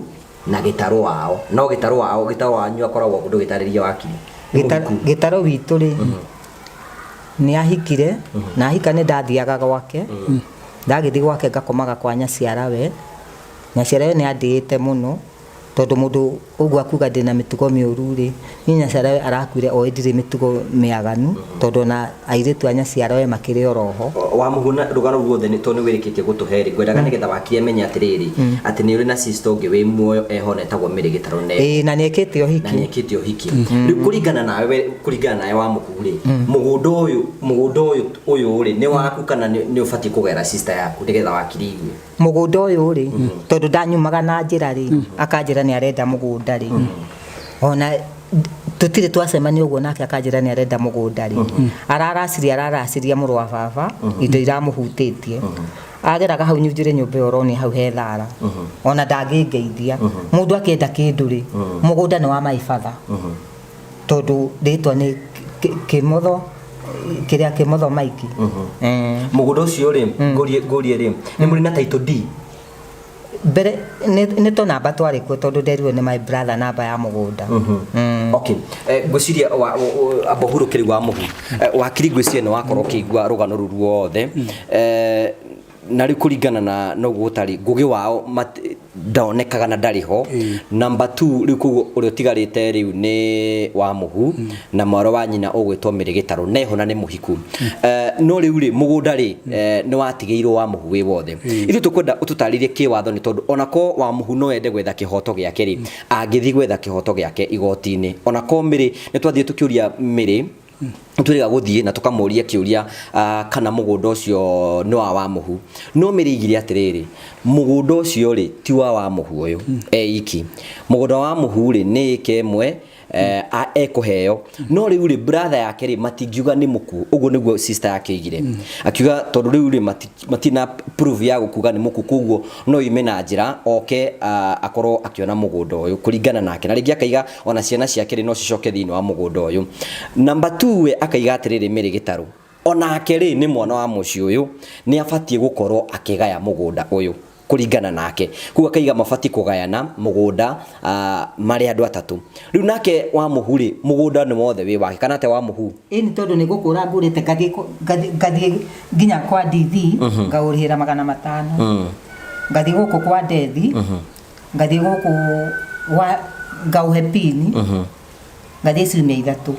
na Gĩtarũ wao. No Gĩtarũ wao, Gĩtarũ wanyu akoragwo kũ ndũgĩtarĩrie wakiri. Nĩ mũhiku. Gĩtarũ witũ rĩ, nĩ ahikire na ahika nĩ ndathiaga gwake. Ndagĩthiĩ gwake ngakomaga kwa nyaciarawe, nyaciarawe nĩ andĩĩte mũno, tondũ mũndũ ũguo akuga ndĩna mĩtugo mĩũru rĩ, niĩ nyaciarawe arakuire oĩ ndirĩ mĩtugo mĩaganu, tondũ ona airĩtu a nyaciarawe makĩrĩ oro ho. Wamũhuna rũgano ruothe nĩ tondũ nĩ wĩrĩkĩtie gũtũhe rĩ, ngwendaga nĩgetha wakiri amenye atĩrĩrĩ, atĩ nĩ ũrĩ na sister ũngĩ wĩ muoyo eho na etagwo Mary Gĩtarũ na Ĩĩ na nĩ ekĩte na ũhiki. nĩ ekĩte ũhiki. Rĩu kũringana nawe we kũringana nawe Wamũhu rĩ, mũgũnda ũyũ mũgũnda ũyũ ũyũ rĩ nĩ waku kana nĩ nĩ ũbatiĩ kũgera sister yaku nĩgetha wakiri igue? Mũgũnda ũyũ rĩ, tondũ ndanyumaga na njĩra rĩ, akanjĩra nĩ arenda mũgũnda rĩ, ona tũtirĩ twacemania ũguo nake akanjĩra nĩ arenda mũgũnda rĩ, araraciria araraciria mũrũ wa baba indo iramũhutĩtie. Ageraga hau nyunjĩre nyũmba ĩyo ũronio hau he thara, ona ndangĩngeithia. Mũndũ akĩenda kĩndũ rĩ, mũgũnda nĩ wa my father. Tondũ rĩtwa nĩ Kĩmotho, kĩrĩa Kĩmotho Mike. Mũgũnda ũcio rĩ, ngũrie ngũrie rĩ, nĩ mũrĩ na title deed? Mbere nĩ tũnamba twarĩ kuo tondũ nderirwo nĩ my brother namba ya mũgũnda. Okay. Ngwĩciria amba ũhurũke rĩu wa mũhu. Wakiri ngwĩciria nĩ wakorwo ũkĩigua rũgano rũu ruothe. Na rĩu kũringana na noguo gũtarĩ, Ngũgĩ wao ndonekaga na ndarĩ ho. Number 2 rĩu koguo ũrĩa ũtigarĩte rĩu nĩ wa mũhu na mwarĩ wa nyina ũgwĩtwo Mary Gĩtarũ neho na nĩ mũhiku. No rĩu rĩ mũgũnda rĩ nĩ watigĩirwo wa mũhu wĩ wothe. Ithuĩ tũkwenda ũtũtarĩrie kĩwatho nĩ tondũ onako wa mũhu no ende gwetha kĩhoto gĩake rĩ, angĩthiĩ gwetha kĩhoto gĩake igoti-inĩ. Onako Mary nĩ twathiĩ tũkĩũria Mary twĩrĩga gũthiĩ na tũkamũria kĩũria kana mũgũnda ũcio nĩ wa Wamũhu. No Mary aigire atĩrĩrĩ, mũgũnda ũcio rĩ ti wa Wamũhu ũyũ e iki. Mũgũnda wa Wamũhu rĩ nĩ ĩka ĩmwe ekũheo. No rĩu rĩ brother yake rĩ matingiuga nĩ mũkuũ, ũguo nĩguo sister yake oigire. Akiuga tondũ rĩu rĩ matirĩ na proof ya gũkuga nĩ mũkuũ, koguo no yume na njĩra oke akorwo akĩona mũgũnda ũyũ kũringana nake. Na rĩngĩ akaiga ona ciana ciake rĩ no cicoke thĩinĩ wa mũgũnda ũyũ. Number 2 we akaiga atĩrĩrĩ Mary Gĩtarũ, onake rĩ nĩ mwana wa mũciĩ ũyũ, nĩ abatiĩ gũkorwo akĩgaya mũgũnda ũyũ kũringana nake. Koguo akaiga mabatiĩ kũgayana mũgũnda marĩ andũ atatũ. Rĩu nake Wamũhu rĩ, mũgũnda nĩ wothe wĩ wake kana atĩa Wamũhu? Ĩni tondũ nĩ gũkũra ngũrĩte ngathiĩ ngathiĩ nginya kwa DD ngaũrĩhĩra 500. Ngathiĩ gũkũ kwa Ndethi, ngathiĩ gũkũ gwa ngaũhe pini, ngathiĩ ciumia ithatũ.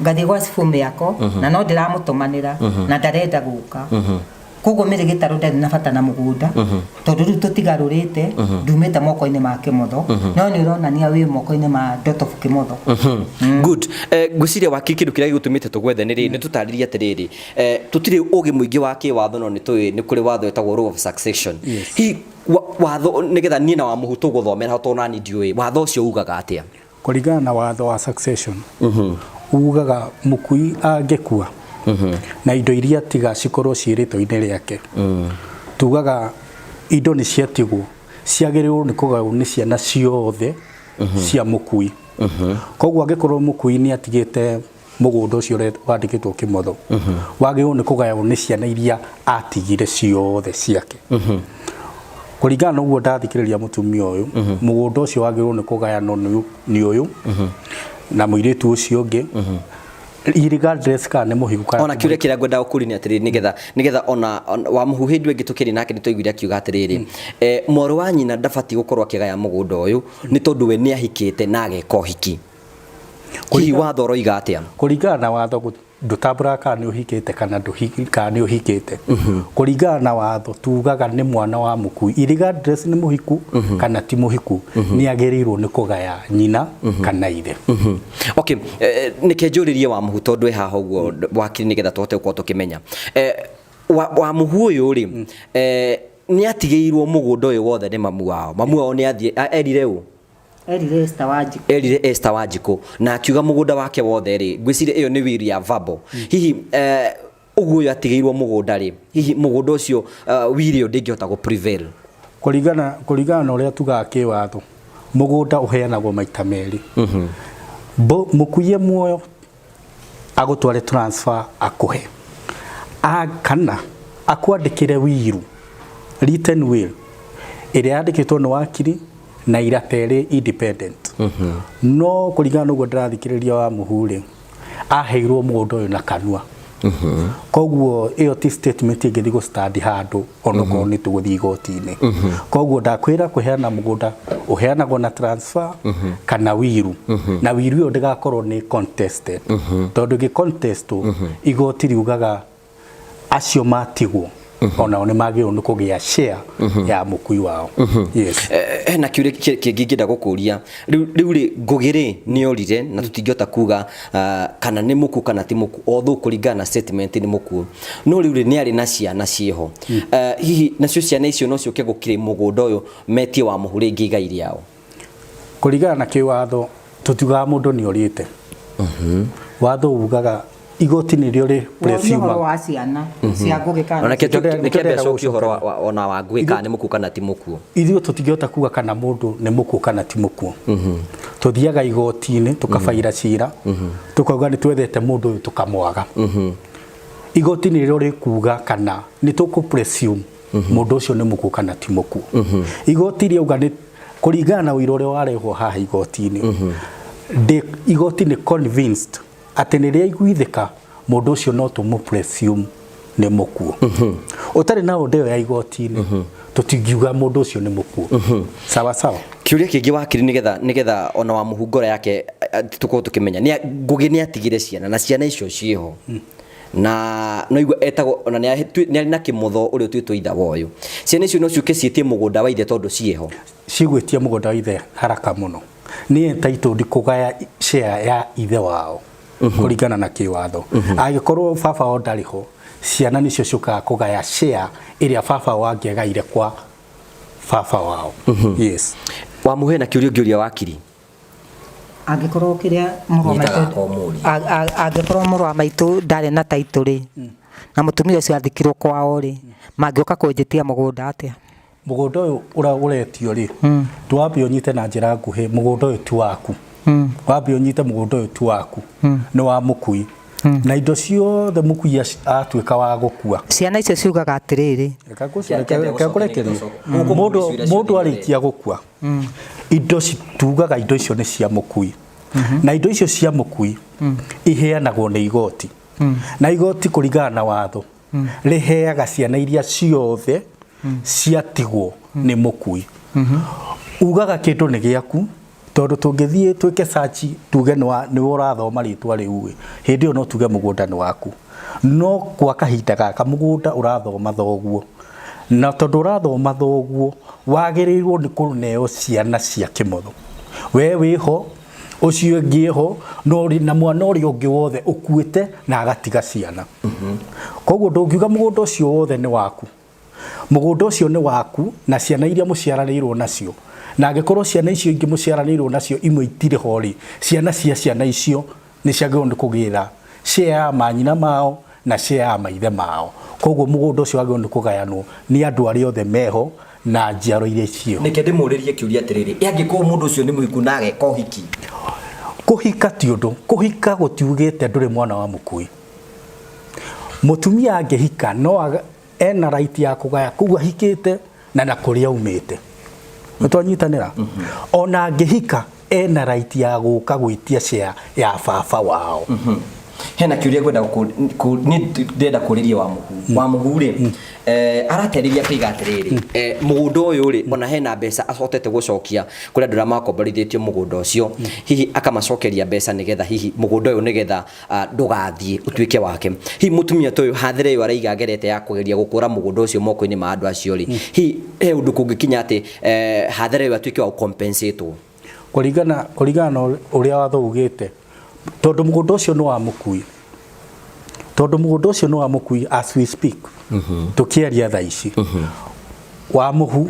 Ngathiĩ gwa cibũ mĩako na no ndĩramũtũmanĩra na ndarenda gũka. Koguo Mary Gĩtarũ ndarĩ na bata na mũgũnda tondũ rĩu tũtigarũrĩte, ndumĩte moko-inĩ ma Kĩmotho, no nĩ ũronania wĩ moko-inĩ ma Ndotobu Kĩmotho. Good. Ngwĩciria wakiri kĩndũ kĩrĩa gĩgũtũmĩte tũgwethe nĩ rĩrĩ, nĩ tũtarĩrie atĩrĩrĩ, tũtirĩ ũgĩ mũingĩ wa kĩwatho no nĩ tũĩ nĩ kũrĩ watho wĩtagwo law of succession. Hihi watho nĩgetha niĩ na Wamũhu tũgũthomera ho tondũ nani ndiũĩ, watho ũcio ugaga atĩa? Kũringana na watho wa succession, ugaga mũkui angĩkua na indo iria tiga cikorwo ciĩ rĩtwa-inĩ rĩake, tugaga Indo nĩ ciatigwo, ciagĩrĩirwo nĩ kũgaywo nĩ ciana ciothe cia mũkui. Koguo angĩkorwo mũkui nĩ atigĩte mũgũnda ũcio wandĩkĩtwo kĩmotho, wagĩrĩirwo nĩ kũgaywo nĩ ciana iria atigire ciothe ciake. Kũringana na ũguo ndathikĩrĩria mũtumia ũyũ, mũgũnda ũcio wagĩrĩirwo nĩ kũgayanwo nĩ ũyũ na mũirĩtu ũcio ũngĩ, irregardless kana nĩ mũhiku kana Ona ti kĩũria kĩrĩa ngwenda gũkũria nĩ atĩrĩrĩ, nĩgetha ona wa mũhu hĩndĩ ĩngĩ tũkĩrĩ nake nĩ twaiguire akiuga atĩrĩrĩ, mwarĩ wa nyina ndabatiĩ gũkorwo akĩgaya mũgũnda ũyũ nĩ tondũ we nĩ ahikĩte na ageka ũhiki. Hihi watho ũroiga atĩa? Kũringana na watho ndũtambũraga kana nĩ ũhikĩte kana kana nĩ ũhikĩte. Kũringana na watho tugaga nĩ mwana wa mũkui, irregardless nĩ mũhiku kana ti mũhiku, nĩ agĩrĩirwo nĩ kũgaya nyina kana ithe. Okay, nĩke njũrĩrie wa mũhu tondũ ĩ haha ũguo wakiri nĩgetha tũhote gũkorwo tũkĩmenya. Wa mũhu ũyũ rĩ, nĩ atigĩirwo mũgũnda ũyũ wothe nĩ mamu wao. Mamu wao nĩ athiĩ, erire ũ? Erire Esther Wanjikũ. Erire Esther Wanjikũ na akiuga mũgũnda wake wothe rĩ, ngwĩciria ĩyo nĩ will ya verbal. Hihi ũguo ũyũ atigĩirwo mũgũnda rĩ, hihi mũgũnda ũcio will ĩyo ndĩngĩhota gũ prevail? Kũringana na ũrĩa tugaga kĩwatho, mũgũnda ũheanagwo maita merĩ. Mũkuie muoyo agũtware transfer akũhe, kana akwandĩkĩre will, written will ĩrĩa yandĩkĩtwo nĩ wakiri na irata ĩrĩ independent. No kũringana na ũguo ndĩrathikĩrĩria wa mũhu rĩ, aheirwo mũgũnda ũyũ na kanua. Koguo ĩyo ti statement ĩngĩthiĩ gũ stand handũ onokorwo nĩ tũgũthiĩ igoti-inĩ. Koguo ndakwĩra kũheana mũgũnda ũheanagwo na transfer kana will, na will ĩyo ndĩgakorwo nĩ contested, tondũ ĩngĩ contest igoti riugaga acio matigwo onao nĩ magĩrĩirwo nĩ kũgĩa share ya mũkui wao. Yes. Hena kĩũria kĩngĩ ingĩenda gũkũria. Rĩu rĩ, Ngũgĩ rĩ nĩ orire na tũtingĩhota kuga kana nĩ mũkuũ kana ti mũkuũ, although kũringana na statement nĩ mũkuũ, no rĩu rĩ nĩ arĩ na ciana ciĩho. Hihi nacio ciana icio no ciũke gũkĩrĩ mũgũnda ũyũ metie wa mũhu rĩngĩ igai rĩao? Kũringana na kĩwatho tũtiugaga mũndũ nĩ orĩte. Watho ugaga igoti nĩrĩo rĩ Woria presume ũhoro wa ciana cia Ngũgĩ kana Ona Nĩkĩo nĩkĩo ndĩrenda mbeca ũhoro ona wa Ngũgĩ kana nĩ mũkuũ kana ti mũkuũ. Ithuĩ tũtingĩhota kuga kana mũndũ nĩ mũkuũ kana ti mũkuũ. Tũthiaga igoti-inĩ tũkabaira cira, tũkauga nĩ twethete mũndũ ũyũ tũkamwaga. Igoti nĩrĩo rĩkuga kana nĩ tũkũ presume mũndũ ũcio nĩ mũkuũ kana ti mũkuũ. Igoti rĩauga nĩ kũringana na ũira ũrĩa warehwo haha igoti-inĩ, igoti nĩ convinced atĩ nĩ rĩaiguithĩka mũndũ ũcio no tũmũ presume nĩ mũkuũ. Ũtarĩ na order ĩyo ya igoti-inĩ, tũtingiuga mũndũ ũcio nĩ mũkuũ. Sawa sawa. Kĩũria kĩngĩ wakiri nĩgetha ona wa mũhu ngoro yake tũkorwo tũkĩmenya nĩ Ngũgĩ nĩ atigire ciana na ciana icio ciĩho, na no igua etagwo ona nĩ arĩ na kĩmotho ũrĩa ũtuĩtwo ithe wa ũyũ. Ciana icio no ciũke ciĩtie mũgũnda wa ithe tondũ ciĩho. Cigwĩtia mũgũnda wa ithe haraka mũno, nĩ entitled kũgaya share ya ithe wao kũringana na kĩwatho. Angĩkorwo baba wao ndarĩ ho, ciana nĩcio ciũkaga kũgaya share ĩrĩa baba wao angĩagaire kwa baba wao. Yes. Wamũhe na kĩũria ũngĩũria wakiri. Angĩkorwo kĩrĩa mũrũ wa Nyitaga maitũ ko mũriũ. Angĩkorwo mũrũ wa maitũ ndarĩ na title rĩ, na mũtumia ũcio athikirwo kwao rĩ, mangĩũka kũnjĩtia mũgũnda atĩa? Mũgũnda ũyũ ũretio rĩ, twambe ũnyite na njĩra nguhĩ, mũgũnda ũyũ ti waku. Wambe ũnyite mũgũnda ũyũ ti waku, nĩ wa mũkui. Na indo ciothe mũkui atuĩka wa gũkua. Ciana icio ciugaga atĩrĩrĩ. Reke ngũrekerie. Mũndũ arĩkia gũkua, indo tugaga indo icio nĩ cia mũkui. Na indo icio cia mũkui iheanagwo nĩ igoti. Na igoti kũringana na watho rĩheaga ciana iria ciothe ciatigwo nĩ mũkui. Ugaga kĩndũ nĩ gĩaku, tondũ tũngĩthiĩ twĩke search tuge nĩwe ũrathoma rĩtwa rĩu ĩ, hĩndĩ ĩyo no tuge mũgũnda nĩ waku. No kwa kahinda gaka mũgũnda ũrathoma thoguo, na tondũ ũrathoma thoguo wagĩrĩirwo nĩ kũneo ciana cia kĩmotho. We wĩho, ũcio ũngĩ eho, na mwana ũrĩa ũngĩ wothe ũkuĩte na agatiga ciana. Koguo ndũngiuga mũgũnda ũcio wothe nĩ waku. Mũgũnda ũcio nĩ waku na ciana iria mũciaranĩirwo nacio. Na angĩkorwo ciana icio ingĩ mũciaranĩirwo nacio imwe itirĩ ho rĩ, ciana cia ciana icio nĩ ciagĩrĩirwo nĩ kũgĩra share ya manyina mao na share ya maithe mao. Koguo mũgũnda ũcio wagĩrĩirwo nĩ kũgayanwo nĩ andũ arĩa othe meho Na njiaro iria ciĩho. Nĩke ndĩmũrĩrie kĩũria atĩrĩrĩ, ĩ angĩkorwo mũndũ ũcio nĩ mũhiku na ageka ũhiki? Kũhika ti ũndũ, kũhika gũtiugĩte ndũrĩ mwana wa mũkui. Mũtumia angĩhika no ena right ya kũgaya kũu ahikĩte na na kũrĩa aumĩte. Nĩ twanyitanĩra? Ona angĩhika ena right ya gũka gwĩtia share ya baba wao. Hena kĩũria ngwenda niĩ ndĩrenda kũrĩria wa mũhu. Wa mũhu rĩ, araterĩria akaiga atĩrĩrĩ, mũgũnda ũyũ rĩ, ona hena mbeca ahotete gũcokia kũrĩ andũ arĩa makomborithĩtio mũgũnda ũcio, hihi akamacokeria mbeca nĩgetha hihi mũgũnda ũyũ nĩgetha ndũgathiĩ ũtuĩke wake. Hihi mũtumia ta ũyũ hathara ĩyo araiga agerete ya kũgeria gũkũra mũgũnda ũcio moko-inĩ ma andũ acio rĩ, hihi he ũndũ kũngĩkinya atĩ hathara ĩyo atuĩke wa gũ-compensate-wo? Kũringana kũringana na ũrĩa watho ugĩte, tondũ mũgũnda ũcio nĩ wa mũkui, tondũ mũgũnda ũcio nĩ wa mũkui as we speak, tũkĩaria thaa ici, wa mũhu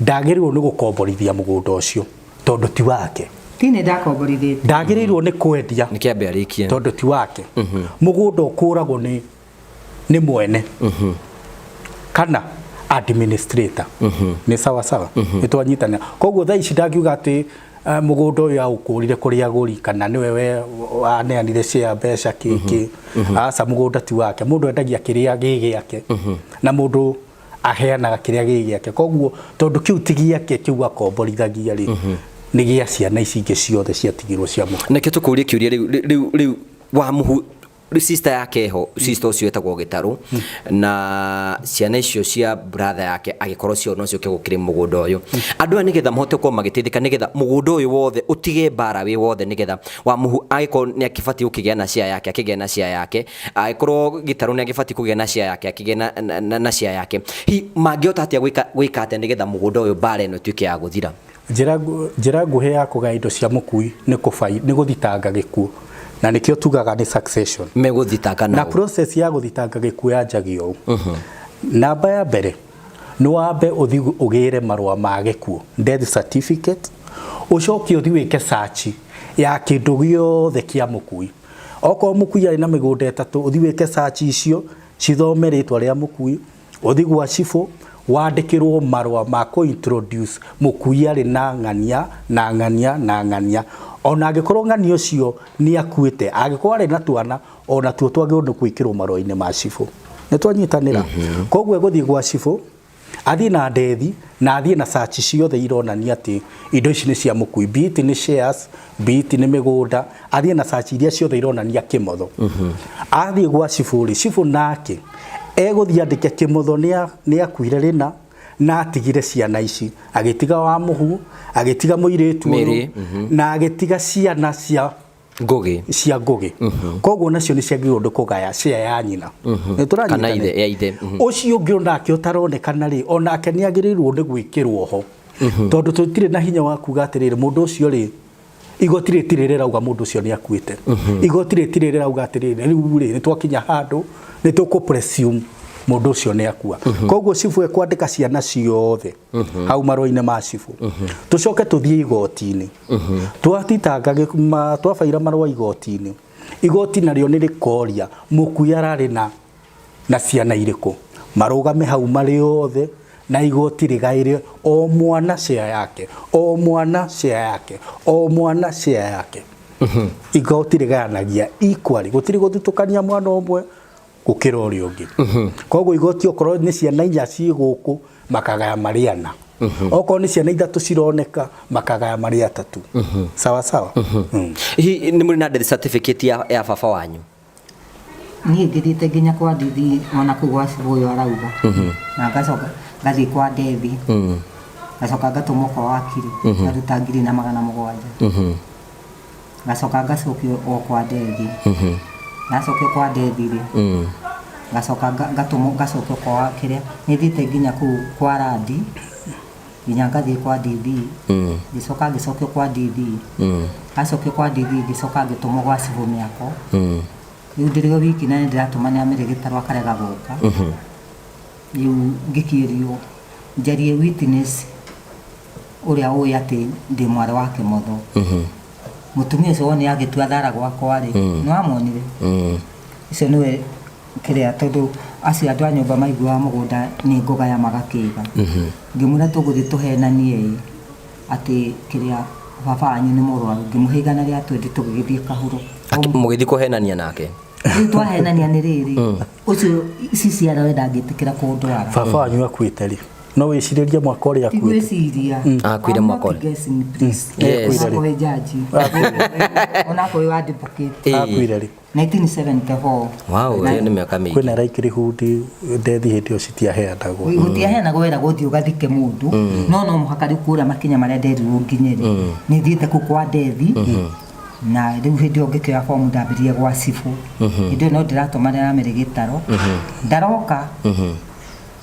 ndagĩrĩirwo nĩ gũkomborithia mũgũnda ũcio tondũ ti wake. Ti nĩ ndakomborithĩtie. Ndagĩrĩirwo nĩ kwendia. Nĩ kĩambe arĩkie. Tondũ ti wake. Mũgũnda ũkũragwo nĩ nĩ mwene kana administrator. Nĩ sawa sawa, nĩ twanyitanĩra. Koguo thaa ici ndangiuga atĩ mũgũnda ũyũ aũkũrire kũrĩ agũri kana nĩwe we waneanire share mbeca kĩkĩ. Aca, mũgũnda ti wake. Mũndũ endagia kĩrĩa gĩ gĩake na mũndũ aheanaga kĩrĩa gĩ gĩake. Koguo tondũ kĩu ti gĩake, kĩu akomborithagia rĩ, nĩ gĩa ciana ici ingĩ ciothe ciatigirwo cia mũhu. Nĩkĩo tũkũria kĩũria rĩu rĩu rĩu wa mũhu sister yake ho, sister ũcio etagwo Gĩtarũ, na ciana icio cia brother yake agĩkorwo cio no ciũke gũkĩrĩ mũgũnda ũyũ, andũ aya nĩgetha mahote gũkorwo magĩteithĩka, nĩgetha mũgũnda ũyũ wothe ũtige mbara wĩ wothe, nĩgetha wa mũhu agĩkorwo nĩ akĩbatiĩ gũkĩgĩa na share yake akĩgĩa na share yake, angĩkorwo Gĩtarũ nĩ agĩbatiĩ kũgĩa na share yake akĩgĩa na share yake, hihi mangĩhota atĩa gwĩka atĩa nĩgetha mũgũnda ũyũ mbara ĩno ĩtuĩke ya gũthira? Njĩra nguhĩ ya kũgaya indo cia mũkui nĩ kũbai nĩ gũthitanga gĩkuũ, na nĩkĩo tugaga nĩ succession. Megũthitanga na process ya gũthitanga gĩkuũ yanjagia ũũ. Namba ya mbere nĩ wambe ũthiĩ ũgĩre marũa ma gĩkuũ, death certificate, ũcoke ũthiĩ wĩke search ya kĩndũ gĩothe kĩa mũkui. Okorwo mũkui arĩ na mĩgũnda ĩtatũ, ũthiĩ wĩke search icio, cithome rĩtwa rĩa mũkui, ũthiĩ gwa cibũ wandĩkĩrwo marũa ma kũ introduce mũkui arĩ na ng'ania na ng'ania na ng'ania. Ona angĩkorwo ng'ania ũcio nĩ akuĩte, angĩkorwo arĩ na twana, ona tuo twagĩrĩirwo nĩ gwĩkĩrwo marũa-inĩ ma cibũ. Nĩ twanyitanĩra? Koguo egũthiĩ gwa cibũ, athiĩ na ndethi, na athiĩ na search ciothe ironania atĩ indo ici nĩ cia mũkui, be it nĩ shares, be it nĩ mĩgũnda, athiĩ na search iria ciothe ironania kĩmotho. Athiĩ gwa cibũ rĩ, cibũ nake egũthiĩ andĩke kĩmotho nĩ akuire rĩna na atigire ciana ici, agĩtiga wa mũhu, agĩtiga mũirĩtu ũyũ, na agĩtiga ciana cia Ngũgĩ. Cia Ngũgĩ. Koguo nacio nĩ ciagĩrĩirwo nĩ kũgaya share ya nyina. Nĩ tũranyitanĩra? Kana ithe, ya ithe. Ũcio ũngĩ onake ũtaronekana rĩ, onake nĩ agĩrĩirwo nĩ gwĩkĩrwo ho. Tondũ tũtirĩ na hinya wa kuga atĩrĩrĩ, mũndũ ũcio rĩ, igoti rĩtirĩ rĩrauga mũndũ ũcio nĩ akuĩte. Igoti rĩtirĩ rĩrauga atĩrĩrĩ, rĩu rĩ, nĩ twakinya handũ, nĩ tũkũ presume mũndũ ũcio nĩ akua. Koguo cibũ ekwandĩka ciana ciothe hau marũa-inĩ ma cibũ. Tũcoke tũthiĩ igoti-inĩ. Twathitanga twabaira marũa igoti-inĩ, igoti narĩo nĩ rĩkoria mũkui ararĩ na ciana irĩkũ, marũgame hau marĩ othe, na igoti rĩgaĩre o mwana share yake, o mwana share yake, o mwana share yake. Igoti rĩgayanagia equally, gũtirĩ gũthutũkania mwana ũmwe gũkĩra ũrĩa ũngĩ. Koguo igoti okorwo nĩ ciana inya ciĩ gũkũ, makagaya marĩ ana. Okorwo nĩ ciana ithatũ cironeka, makagaya marĩ atatũ. Sawa sawa. Hihi nĩ mũrĩ na death certificate ya baba wanyu? Niĩ ngĩthiĩte nginya kwa ndithi ona kũu gwa cibũ ũyũ arauga, na ngacoka ngathiĩ kwa ndethi, ngacoka ngatũmwo kwa wakiri, ngaruta 1700, ngacoka ngacokio o kwa ndethi. Ndacokio kwa ndethi rĩ, ngacoka ngatũmwo ngacokio kwa kĩrĩa nĩ thiĩte nginya kũu kwa randi, nginya ngathiĩ kwa DD, ngĩcoka ngĩcokio kwa DD. Ndacokio kwa DD, ngĩcoka ngĩtũmwo gwa cibũ mĩako. Rĩu ndĩrĩ o wiki na nĩ ndĩratũmanĩra Mary Gĩtarũ akarega gũka. Rĩu ngĩkĩrio njarie witness ũrĩa ũĩ atĩ ndĩ mwarĩ wa Kĩmotho. Mũtumia ũcio wone agĩtua thara gwakwa rĩ, nĩ wamuonire? Ũcio nĩwe kĩrĩa tondũ Acio andũ a nyũmba maiguaga mũgũnda nĩ ngũgaya magakĩga. Ngĩmwĩra tũgũthiĩ tũhenanie ĩ, atĩ kĩrĩa baba wanyu nĩ mũrwaru. Ngĩmũhe 120 tũgĩgĩthiĩ kahuro. Mũgĩthiĩ kũhenania nake? Rĩu twahenania nĩ rĩrĩ, ũcio CCR we ndangĩtĩkĩra kũndwara. Baba wanyu akuĩte rĩ? No wĩcirĩrie mwaka ũrĩa akuĩte? Tigwĩciria. Akuire I'm mwaka not ũrĩ? guessing, please. Yes. Onakorwo wĩ jaji. Onakorwo wĩ advocate. Ĩĩ. Akuire rĩ? 1974. Wow, ĩyo nĩ mĩaka mĩingĩ. Kwĩna likelihood ndethi hĩndĩ ĩyo citiaheanagwo. Gũtiaheanagwo wĩra gũthiĩ ũgathike mũndũ, no no mũhaka rĩu kũrĩa makinya marĩa nderirwo nginye rĩ, nĩ thiĩte kũu kwa ndethi, na rĩu hĩndĩ ĩyo ngĩkĩoya bomu ndambĩrĩrie gwa cibũ. Hĩndĩ ĩyo no ndĩratũmanĩra Mary gĩtaro, ndaroka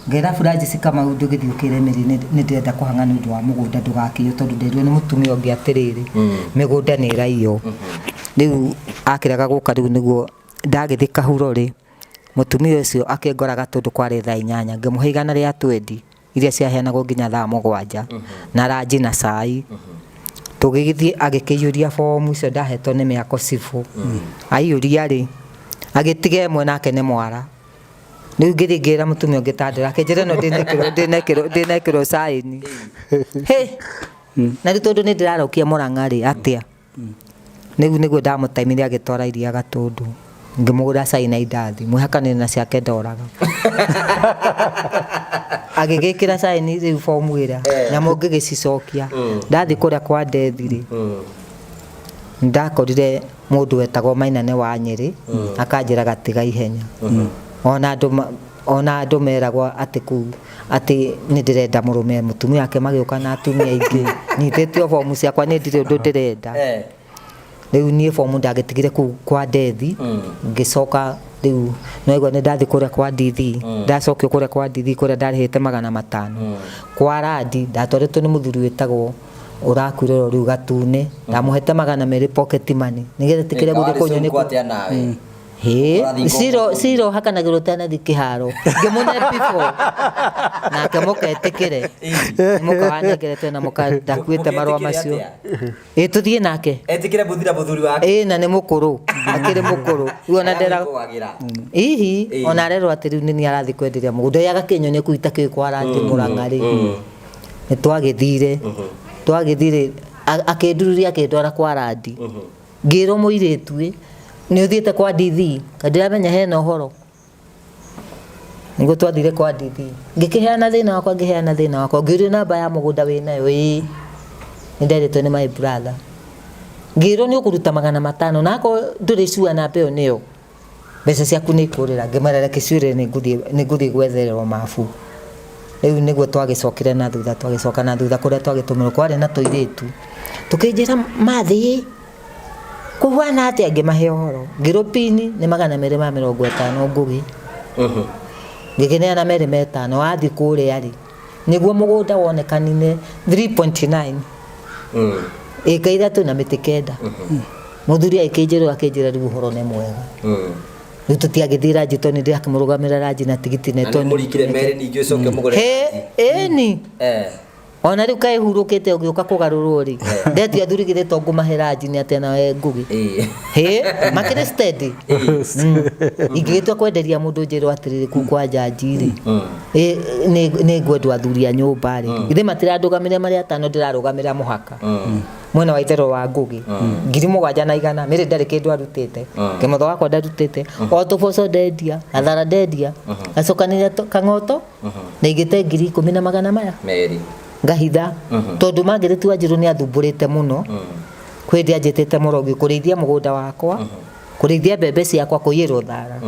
ngera Francis Kamau ndũgĩthiĩ ũkĩre Mary nĩ ndĩrenda kũhang'a nĩ ũndũ wa mũgũnda ndũgakĩiywo, tondũ nderirwo nĩ mũtumia ũngĩ atĩrĩrĩ, mĩgũnda nĩ ĩraiywo. Rĩu akĩrega gũka, rĩu nĩguo ndagĩthiĩ kahuro rĩ, mũtumia ũcio akĩngora Gatũndũ kwarĩ thaa 8, ngĩmũhe 120 iria ciaheanagwo nginya thaa 7, na ranji na cai. Tũgĩgĩthiĩ agĩkĩiyũria bomu icio ndahetwo nĩ mĩako cibũ. Aiyũria rĩ, agĩtiga ĩmwe nake nĩ mwara. Rĩu ngĩthiĩ ngĩra mũtumia ũngĩ ta ndĩra, akĩnjĩra ĩno ndĩnekĩrwo caĩni. Hĩ! Na rĩu tondũ nĩ ndĩrarokia Mũrang'a rĩ, atĩa? Rĩu nĩguo ndamũtaimire agĩtwara iria Gatũndũ. Ngĩmũgũrĩra cai na indathi, mwĩhakanĩre na ciake ndoraga. Agĩgĩkĩra caĩni rĩu bomu ĩrĩa, nyamũ ngĩgĩcicokia. Ndathiĩ kũrĩa kwa Ndethi rĩ, ndakorire mũndũ wetagwo Mainane wa Nyĩrĩ, akanjĩra gatiga ihenya. Ona andũ meragwo atĩ kũu atĩ nĩ ndĩrenda mũrũme, mũtumia wake magĩũka na atumia aingĩ, nyitĩtio bomu ciakwa nĩ ndirĩ ũndũ ndĩrenda. Rĩu niĩ bomu ndagĩtigire kũu kwa Ndethi, ngĩcoka rĩu no igua nĩ ndathiĩ kũrĩa kwa Ndithi, ndacokio kũrĩa kwa Ndithi kũrĩa ndarĩhĩte 500. Kwa Randi ndatwarĩtwo nĩ mũthuri wĩtagwo ũrakuire oro rĩu Gatune, ndamũhete 200 pocket money nĩgetha ĩtĩkĩre gũthiĩ kũnyua nĩ Atĩa nawe? Hĩ, Ũrathiĩ ciro hakanagĩrwo ũtanathiĩ kĩharo. Ngĩmũne before. Nake mũketĩkĩre. Mũka wanengeretwo na mũka ndakuĩte marũa macio. Ĩ tũthiĩ nake. Etĩkĩre mũthira mũthuri wake. Ĩ na nĩ mũkũrũ, akĩrĩ mũkũrũ. Rĩu ona ndera Hihi ona arerwo atĩ rĩu nĩ niĩ arathiĩ kwenderia mũgũnda. Ĩ agakĩnyonia kũu itakĩũĩ kwa Randi Mũrang'a rĩ. Nĩ twagĩthire. Twagĩthire akĩndururia akĩndwara kwa Randi. Ngĩrwo mũirĩtu ĩ, nĩ ũthiĩte kwa Ndithi, kaĩ ndiramenya hena ũhoro. Nĩguo twathire kwa Ndithi. Ngĩkĩheana thĩna wakwa, ngĩheana thĩna wakwa. Ngĩũrio namba ya mũgũnda wĩnayo, ĩĩ. Nĩ nderĩtwo nĩ my brother. Ngĩrwo nĩ ũkũruta 500, na akorwo ndũrĩ sure namba ĩyo nĩyo, mbeca ciaku nĩ ikũrĩra. Ngĩmwĩra reke ciũrĩre nĩ ngũthiĩ gwethererwo mabu. Rĩu nĩguo twagĩcokire na thutha, twagĩcoka na thutha kũrĩa twagĩtũmirwo kwarĩ na tũirĩtu. Tũkĩnjĩra mathĩ, kũhuana atĩa? Ngĩmahe ũhoro. Ngĩrwo pini nĩ 250 Ngũgĩ. Ngĩkĩneana 250, wathiĩ kũrĩa rĩ, nĩguo mũgũnda wonekanire 3.9. Ĩka 3 na mĩtĩ 9. Mũthuri agĩkĩnjĩra akĩnjĩra rĩu ũhoro nĩ mwega. Rĩu tũtiagĩthiĩ ranji tondũ nĩ ndĩrakĩmũrũgamĩra ranji na tigiti Na nĩ mũrikire merĩ ningĩ ũcoke mũgũre. Hĩ, ĩni. Ona rĩu kaĩ hurũkĩte ũgĩũka kũgarũrwo rĩ, ndetia athuri githĩ to ngũmahe ranji nĩ atĩa nawe Ngũgĩ. Hĩ, makĩrĩ steady. Ingĩgĩtua kwenderia mũndũ njĩrwo atĩrĩrĩ kũu kwa njanji rĩ, nĩ ngwendwo athuri a nyũmba rĩ, githĩ matirandũgamĩrĩra marĩ atano ndĩrarũgamĩrĩra mũhaka. Mwena wa itherũ wa Ngũgĩ, 7,100, Mary ndarĩ kĩndũ arutĩte, Kĩmotho wakwa ndarutĩte, o tũboco ndendia, gathara ndendia, ngacokanĩrĩria kang'oto, na ingĩte 10,000 na magana maya. Merĩ. Ngahitha, tondũ Margaret Wanjiru nĩ athumbũrĩte mũno, kwĩ hĩndĩ anjĩtĩte mũrogi kũrĩithia mũgũnda wakwa, kũrĩithia mbembe ciakwa, kũiyĩrwo thara.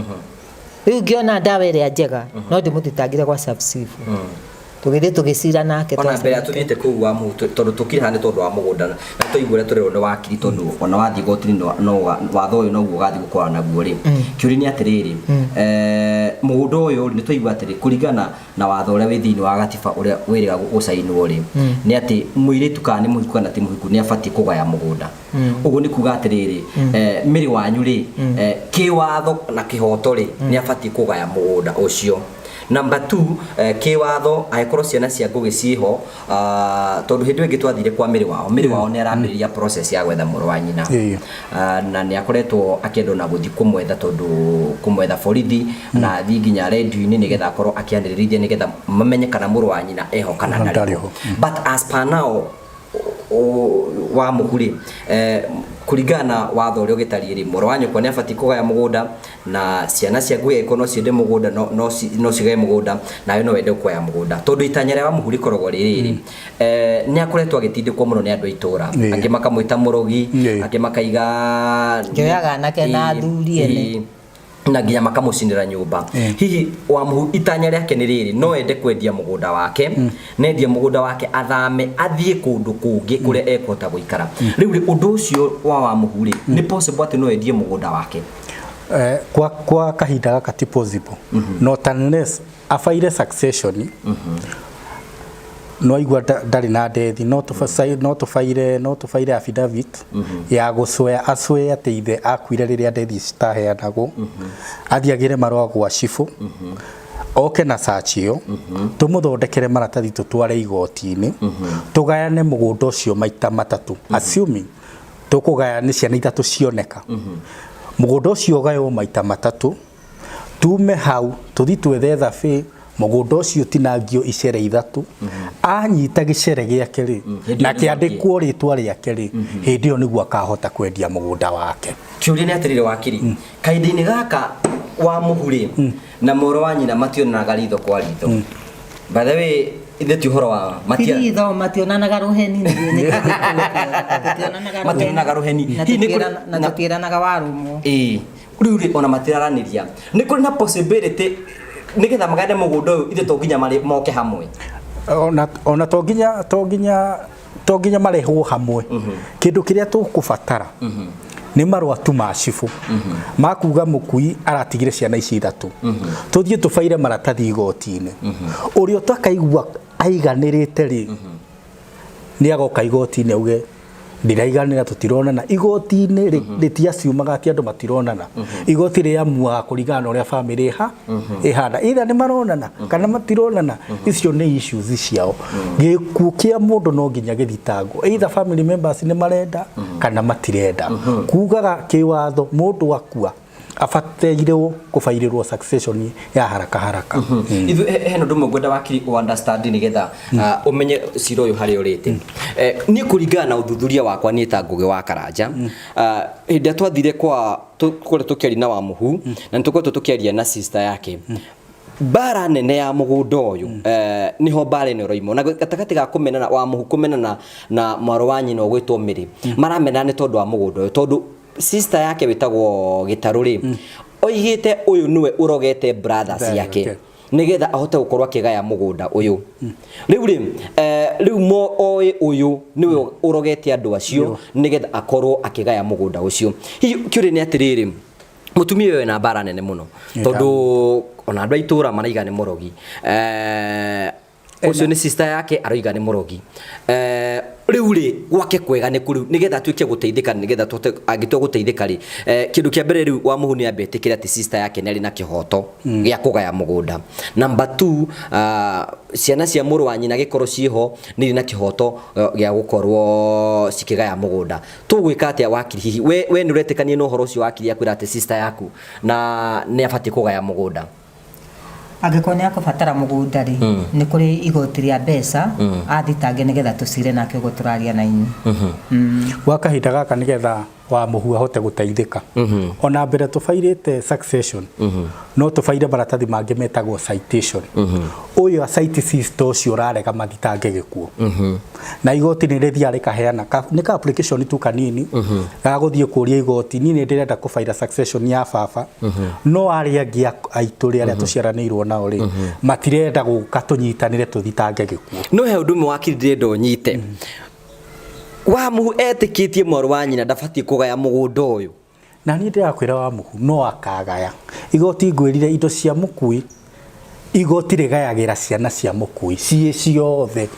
Rĩu ngĩona ndawa ĩrĩa njega, no ndĩmũthitangire gwa Sub-Chief. Tũgĩthiĩ tũgĩcira nake Ona mbere ya twacemania. tũthiĩte kũu wa mũhu, tondũ tũkire haha nĩ tondũ wa mũgũnda, na twaigua ũrĩa tũrerwo nĩ wakiri, tondũ ona wathiĩ igoti-inĩ no watho ũyũ noguo ũgathiĩ gũkorana naguo rĩ. Kĩũria nĩ atĩrĩrĩ, mũgũnda ũyũ rĩ, nĩ twaigua atĩrĩ, kũringana na watho ũrĩa wĩ thĩinĩ wa gatiba ũrĩa wĩrĩga gũcainwo rĩ, nĩ atĩ mũirĩtu kana nĩ mũhiku kana ti mũhiku nĩ abatiĩ kũgaya mũgũnda. Ũguo nĩ kuga atĩrĩrĩ, Mary wanyu rĩ, kĩwatho na kĩhoto rĩ, nĩ abatiĩ kũgaya mũgũnda ũcio. Number 2, kĩwatho angĩkorwo ciana cia Ngũgĩ ciĩho, tondũ hĩndĩ ĩyo ĩngĩ twathire kwa mĩrĩ wao, mĩrĩ wao nĩ arambĩrĩria process ya gwetha mũrũ wa nyina. Na nĩ akoretwo akĩenda ona gũthiĩ kũmwetha, tondũ kũmwetha borithi na athiĩ nginya redio-inĩ nĩgetha akorwo akĩanĩrĩrithia nĩgetha mamenye kana mũrũ wa nyina eho kana ndarĩ Ndarĩ ho. ho. But as per now, wa mũhu rĩ, kũringana na watho ũrĩa ũgĩtariĩ rĩ, mũrũ wa nyũkwa nĩ abatiĩ kũgaya mũgũnda, na ciana cia ngui angĩkorwo no ciende mũgũnda, no cigae mũgũnda, nawe no wende kũgaya mũgũnda, tondũ itanya rĩa Wamũhu rĩkoragwo rĩ rĩrĩ, nĩ akoretwo agĩtindĩkwo mũno nĩ andũ a itũra, angĩ makamwĩta mũrogi, angĩ makaiga Njoyaga anake na athuri ene. Na nginya makamũcinĩra nyũmba. Hihi Wamũhu itanya rĩake nĩ rĩrĩ, no ende kwendia mũgũnda wake, nendia mũgũnda wake athame athiĩ kũndũ kũngĩ kũrĩa ekũhota gũikara. Rĩu rĩ, ũndũ ũcio wa Wamũhu rĩ, nĩ possible atĩ no endie mũgũnda wake? Kwa kahinda gaka ti possible. Not unless abaire succession, no aigua ndarĩ na ndethi, no tũbaire affidavit ya gũcwea acwee atĩ ithe akuire rĩrĩa ndethi citaheanagwo, athiĩ agĩre marũa gwa cibũ, oke na search ĩyo, tũmũthondekere maratathi, tũtware igoti-inĩ, tũgayane mũgũnda ũcio maita matatũ, assuming tũkũgaya nĩ ciana ithatũ cioneka, mũgũnda ũcio ũgaywo maita matatũ, tume hau tũthi twethe thabĩ, mũgũnda ũcio ũtinangio icere ithatũ, anyita gĩcere gĩake rĩ, Hĩndĩ na ĩyo nĩguo kĩandĩkwo rĩtwa rĩake rĩ, hĩndĩ ĩyo nĩguo akahota kwendia mũgũnda wake. Kĩũria nĩ atĩrĩrĩ, wakiri, kahinda-inĩ gaka Wamũhu rĩ na mũrũ wa nyina mationanaga ritho kwa ritho. By the way, ithe ti ũhoro wa matia Ritho mationanaga rũheni nĩguo. Mationanaga rũheni. Na Hihi nĩ kũrĩ- na tũtiĩranaga warũmwo. Ĩĩ, rĩu rĩ, ona matiraranĩria, nĩ kũrĩ na possibility nĩgetha magane mũgũnda ũyũ, ithe to nginya marĩ moke hamwe? Ona to nginya marehwo hamwe. Kĩndũ kĩrĩa tũkũbatara nĩ marũa tu ma cibũ ma kuga mũkui aratigire ciana ici ithatũ, tũthiĩ tũbaire maratathi igoti-inĩ. Ũrĩa ũtakaigua aiganĩrĩte rĩ, nĩ agoka igoti-inĩ auge ndiraiganĩra, tũtironana. Igoti-inĩ rĩtiaciumaga atĩ andũ matironana. Igoti rĩamuaga kũringana na ũrĩa bamĩrĩ ĩhana, either nĩ maronana kana matironana. Icio nĩ issues ciao. Gĩkuũ kĩa mũndũ no nginya gĩthitangwo, either family members nĩ marenda kana matirenda. Kugaga kĩwatho mũndũ akua abatairwo kũbairĩrwo succession ya haraka haraka. Ithuĩ hena ũndũ ũmwe ngwenda, wakiri, ũ understand nĩgetha ũmenye cira ũyũ harĩa ũrĩte. Niĩ kũringana na ũthuthuria wakwa, niĩ ta Ngũgĩ wa Karanja, hĩndĩ ĩrĩa twathire kwa kũrĩa tũkĩaria na Wamũhu, na nĩ tũkoretwo tũkĩaria na sister yake, mbara nene ya mũgũnda ũyũ, nĩho mbara ĩno ĩroimwo na gatagatĩ ga kũmenana, Wamũhu kũmenana na mwarũ wa nyina ũgwĩtwo Mĩrĩ. Maramenana nĩ tondũ wa mũgũnda ũyũ, tondũ sister yake wĩtagwo Gĩtarũ rĩ, oigĩte ũyũ nĩwe ũrogete brother ciake nĩgetha ahote gũkorwo akĩgaya mũgũnda ũyũ. Rĩu rĩ, rĩu mo oĩ ũyũ nĩwe ũrogete andũ acio nĩgetha akorwo akĩgaya mũgũnda ũcio. Hihi kĩũria nĩ atĩrĩrĩ, mũtumia ũyũ ena mbara nene mũno, tondũ ona andũ a itũra maraiga nĩ mũrogi. Ũcio nĩ sister yake aroiga nĩ mũrogi. Rĩu rĩ, gwake kwega nĩ kũrĩu nĩgetha atuĩke gũteithĩka, nĩgetha tũhote angĩtua gũteithĩka rĩ, kĩndũ kĩa mbere rĩu Wamũhu nĩ ambe etĩkĩre atĩ sister yake nĩ arĩ na kĩhoto gĩa kũgaya mũgũnda. Number 2, ciana cia mũrũ wa nyina gĩkorwo ciĩho nĩ irĩ na kĩhoto gĩa gũkorwo cikĩgaya mũgũnda. Tũgwĩka atĩa, wakiri? Hihi we nĩ ũretĩkania na ũhoro ũcio, wakiri, akwĩra atĩ sister yaku na nĩ abatiĩ kũgaya mũgũnda? Angĩkorwo nĩ akũbatara mũgũnda rĩ, nĩ kũrĩ igoti rĩa mbeca athitange nĩgetha tũcire nake ũguo tũraria na inyuĩ. Gwa kahinda gaka, nĩgetha Wamũhu ahote gũteithĩka, ona mbere tũbairĩte succession, no tũbaire maratathi mangĩ metagwo citation. Ũyũ a cite sister ũcio ũrarega mathitange gĩkuũ, na igoti nĩ rĩthiaga rĩkaheana nĩ ka application tu kanini ga gũthiĩ kũria igoti, niĩ nĩ ndĩrenda kũbaira succession ya baba, no arĩa angĩ aitũ rĩ, arĩa tũciaranĩirwo nao rĩ, matirenda gũka tũnyitanĩre tũthitange gĩkuũ. No he ũndũ ũmwe, wakiri, ndĩrenda ũnyite. Wamũhu etĩkĩtie mwarũ wa nyina ndabatiĩ kũgaya mũgũnda ũyũ. Na niĩ ndĩrakwĩra, Wamũhu no akagaya. Igoti ngwĩrire indo cia mũkui, igoti rĩgayagĩra ciana cia mũkui ciĩ ciothe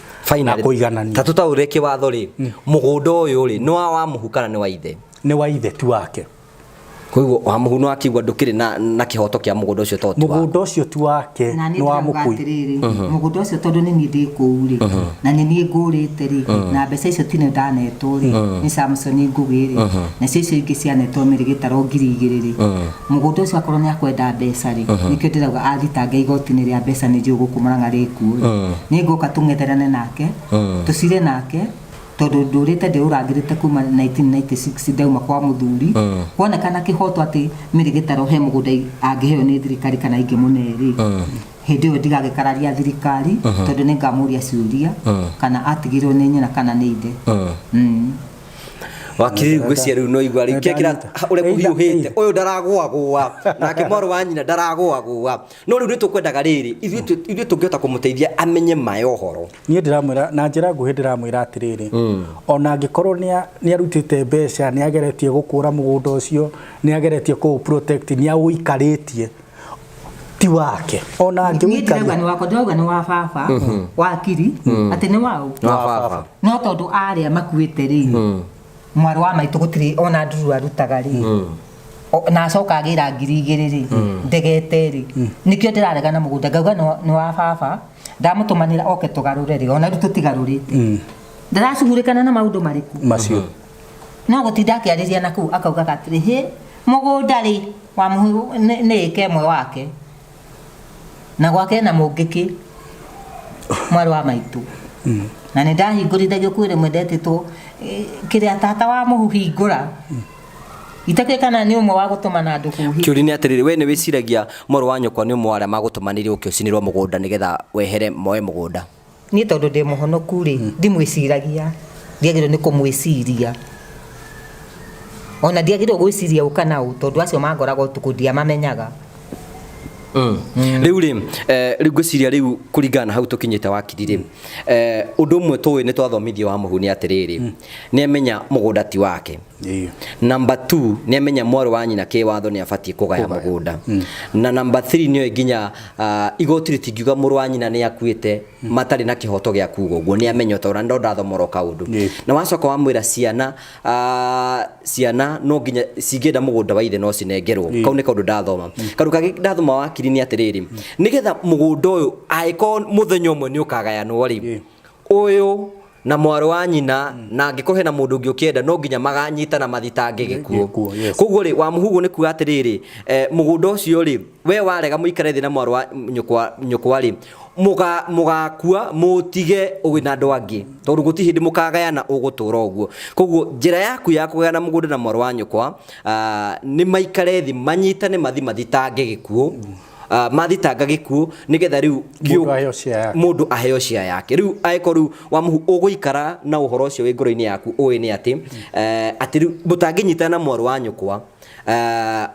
na kũiganania. Ta tũtaũre kĩwatho rĩ, mũgũnda ũyũ rĩ, nĩ wa Wamũhu kana nĩ wa ithe? Nĩ wa ithe, ti wake. Koguo wa mũhu no akiuga ndũkĩrĩ na na kĩhoto kĩa mũgũnda ũcio tondũ ti waku. Mũgũnda ũcio ti wake, Na niĩ nĩ wa ndĩrauga mũkui. atĩrĩrĩ, mũgũnda ũcio tondũ nĩ niĩ ndĩ kũu rĩ, na nĩ niĩ ngũrĩte rĩ, na mbeca icio ti nĩ ndanetwo rĩ, nĩ Samson Ngũgĩ rĩ, nacio icio ingĩ cianetwo Mary Gĩtaro 2000 rĩ, mũgũnda ũcio akorwo nĩ akwenda mbeca rĩ, nĩkĩo ndĩrauga athitange igoti-inĩ rĩa mbeca nĩ njũĩ gũkũ Mũrang'a rĩkuo rĩ, nĩ ngũka tũng'etherane nake, tũcire nake, tondũ ndũrĩte ndĩũrangĩrĩte kuma 1996 ndauma kwa mũthuri wonekana kĩhoto atĩ Mary Gĩtaro he mũgũnda angĩheo nĩ thirikari kana ingĩmũne rĩ, hĩndĩ ĩyo ndigagĩkararia thirikari tondũ nĩ ngamũria ciũria kana atigirwo nĩ nyina kana nĩ ithe. Wakiri rĩu ngwĩciria rĩu no igua rĩu kĩrĩa ũrĩa kũhiũhĩte ũyũ ndaragũagũa nake mwarĩ wa nyina ndaragũagũa no rĩu nĩ tũkwendaga rĩrĩ ithuĩ tũngĩhota kũmũteithia amenye ma ya ũhoro. Niĩ ndĩramwĩra na njĩra nguhĩ, ndĩramwĩra atĩrĩrĩ, ona angĩkorwo nĩ arutĩte mbeca, nĩ ageretie gũkũra mũgũnda ũcio, nĩ ageretie kũũ protect, nĩ aũikarĩtie, ti wake ona Niĩ ndirauga angĩũikaria. Nĩ wakwa, ndĩrauga nĩ wa baba wakiri atĩ nĩ waũ. Nĩ wa baba. No tondũ arĩa makuĩte rĩ, mwarĩ wa maitũ gũtirĩ ona nduru arutaga rĩ, na acoka agĩra 2000 rĩ, ndegete rĩ, nĩkĩo ndĩrarega na mũgũnda ngauga nĩ wa baba. Ndamũtũmanĩra oke tũgarũre rĩ, ona rĩu tũtigarũrĩte, ndĩracugurĩkana na maũndũ marĩkũ Macio. No gũtinda akĩarĩria na kũu akaugaga atĩrĩ, hĩ, mũgũnda rĩ wa mũhu nĩ ĩka ĩmwe wake na gwake na mũngĩkĩ mwarĩ wa maitũ, na nĩ ndahingũrithagio kwĩ rĩmwe ndetĩtwo kĩrĩa tata wa mũhu hingũra itakĩũĩ kana nĩ ũmwe wa gũtũmana andũ kũu. Kĩũria nĩ atĩrĩrĩ, we nĩ wĩciragia mwarĩ wa nyũkwa nĩ ũmwe wa arĩa magũtũmanĩire ũke ũcinĩrwo mũgũnda nĩgetha wehere moe mũgũnda? Niĩ tondũ ndĩ mũhonoku rĩ, ndimwĩciragia, ndiagĩrĩirwo nĩ kũmwĩciria, ona ndiagĩrĩirwo gwĩciria ũ kana ũ, tondũ acio mangoraga ũtukũ ndiamamenyaga. Rĩu rĩ, rĩu ngwĩciria rĩu kũringana na hau tũkinyĩte wakiri rĩ, ũndũ ũmwe tũĩ nĩ twathomithio wa mũhu nĩ atĩrĩrĩ, nĩ amenya mũgũnda ti wake. Number 2, nĩ amenya mwarĩ wa nyina kĩwatho nĩ abatiĩ kũgaya mũgũnda, na number 3, nĩoĩ nginya igoti rĩtingiuga mũrũ wa nyina nĩ akuĩte matarĩ na kĩhoto gĩa kuga ũguo. Nĩ amenya tondũ ndo ndathoma oro kaũndũ. Na wacoka wamwĩra ciana ciana no nginya cingĩenda mũgũnda wa ithe no cinengerwo. Kau nĩ kaũndũ ndathoma. Kaũndũ kangĩ ndathoma wakiri nĩ atĩrĩrĩ, nĩgetha mũgũnda ũyũ angĩkorwo mũthenya ũmwe nĩ ũkagayanwo rĩ, ũyũ na mwarĩ wa nyina na angĩkorwo hena mũndũ ũngĩ ũkĩenda, no nginya maganyitana mathitange gĩkuũ. Gĩkuũ, yes. Koguo rĩ, wa mũhugu nĩ kuga atĩrĩrĩ, mũgũnda ũcio rĩ, we warega mũikare thĩ na mwarĩ wa nyũkwa rĩ, mũgakua mũtige ũgĩ na andũ angĩ, tondũ gũtirĩ hĩndĩ mũkagayana, ũgũtũra ũguo. Koguo njĩra yaku ya kũgayana mũgũnda na mwarĩ wa nyũkwa nĩ maikare thĩ manyitane mathi mathitange gĩkuũ. Mathitanga gĩkuũ nĩgetha rĩu Mũndũ aheo share yake. Mũndũ aheo share yake. Rĩu angĩkorwo rĩu wa mũhu ũgũikara na ũhoro ũcio wĩ ngoro-inĩ yaku, ũĩ nĩ atĩ atĩ rĩu mũtangĩnyitana na mwarĩ wa nyũkwa,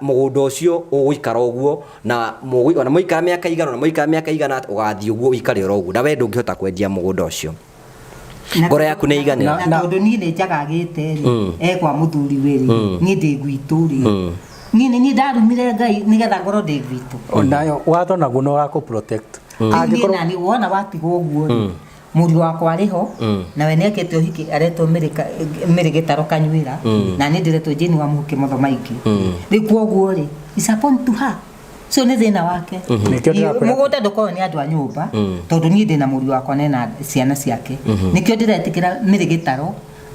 mũgũnda ũcio ũgũikara ũguo, na ona mũikara mĩaka igana, ona mũikara mĩaka igana atĩa, ũgathiĩ ũguo ũikare oro ũguo, na we ndũngĩhota kwendia mũgũnda ũcio. Ngoro yaku nĩ ĩiganĩra? Na tondũ niĩ nĩ njagagĩte rĩ, e kwa mũthuri we rĩ, niĩ ndĩ gwitũ rĩ, niĩ nĩ niĩ ndarumire Ngai nĩgetha ngorwo ndĩ gwitũ. Nayo watho naguo nĩ ũrakũ protect. Rĩu niĩ nani wona watigwo ũguo rĩ, mũriũ wakwa arĩ ho nawe nĩ ekĩte ũhiki, aretwo Mĩrĩ Gĩtaro Kanyuĩra, na niĩ ndĩretwo Jane wa Mũhu Kĩmotho Maingĩ. Rĩu koguo rĩ, it's upon to her, so nĩ thĩna wake. Nĩkĩo ndĩrakwĩra. Mũgũnda ndũkoragwo nĩ andũ a nyũmba, tondũ niĩ ndĩna mũriũ wakwa nena ciana ciake. Nĩkĩo ndĩretĩkĩra Mĩrĩ Gĩtaro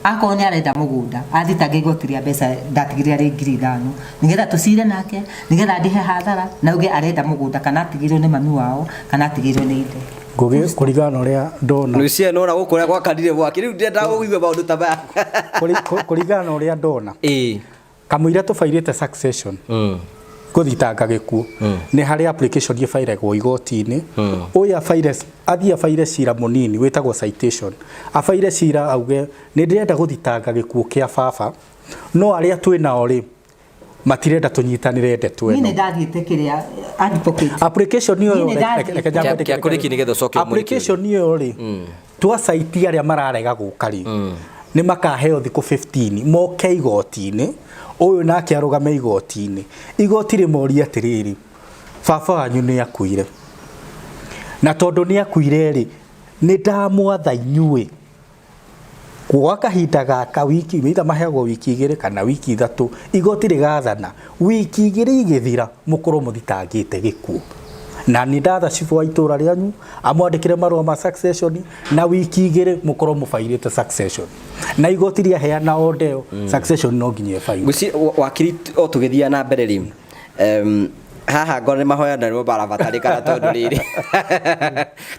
akorwo nĩ arenda mũgũnda athitange igoti rĩa mbeca ndatigire arĩ 5000, nĩgetha tũcire nake, nĩgetha ndĩhe hathara na auge arenda mũgũnda kana atigĩirwo nĩ mami wao kana atigĩirwo nĩ ithe. Ngũgĩ, kũringana na ũrĩa ndona, Rũciũ nona gũkũ ũrĩa gwakanire mwaki, rĩu ndĩrenda ũigue maũndũ ta maya. Kũringana na ũrĩa ndona, kamũira tũbairĩte succession, gũthitanga gĩkuũ, nĩ harĩ application ĩbairagwo igoti-inĩ. Ũyũ abaire, athiĩ abaire cira mũnini wĩtagwo citation, abaire cira auge nĩ ndĩrenda gũthitanga gĩkuũ kĩa baba, no arĩa twĩ nao rĩ matirenda tũnyitanĩre ndeto Niĩ nĩ ĩno. Ndathiĩte kĩrĩa advocate. Application ĩyo Niĩ nĩ reke nyambe Kĩa kũrĩki nĩgetha ũcoke ũmũrĩkie. Application ĩyo rĩ, twacaiti arĩa mararega gũka rĩ, nĩ makaheo thikũ 15 moke igoti-inĩ, ũyũ nake arũgame igoti-inĩ, igoti rĩmorie atĩrĩrĩ, baba wanyu nĩ akuire, na tondũ nĩ akuire rĩ, nĩ ndamwatha inyuĩ Gwa kahinda gaka wiki either maheagwo wiki 2 kana wiki 3, igoti rĩgathana wiki 2 igĩthira mũkorwo mũthitangĩte gĩkuũ. Na nĩ ndatha cibũ wa itũra rĩanyu amwandĩkĩre marũa ma succession, na wiki 2 mũkorwo mũbairĩte succession, na igoti rĩaheana order ĩyo, succession no nginya ĩbairwo. Wakiri, o tũgĩthiaga na mbere rĩ, haha ngona nĩ mahoya na nĩmo marabatarĩkana, tondũ rĩrĩ,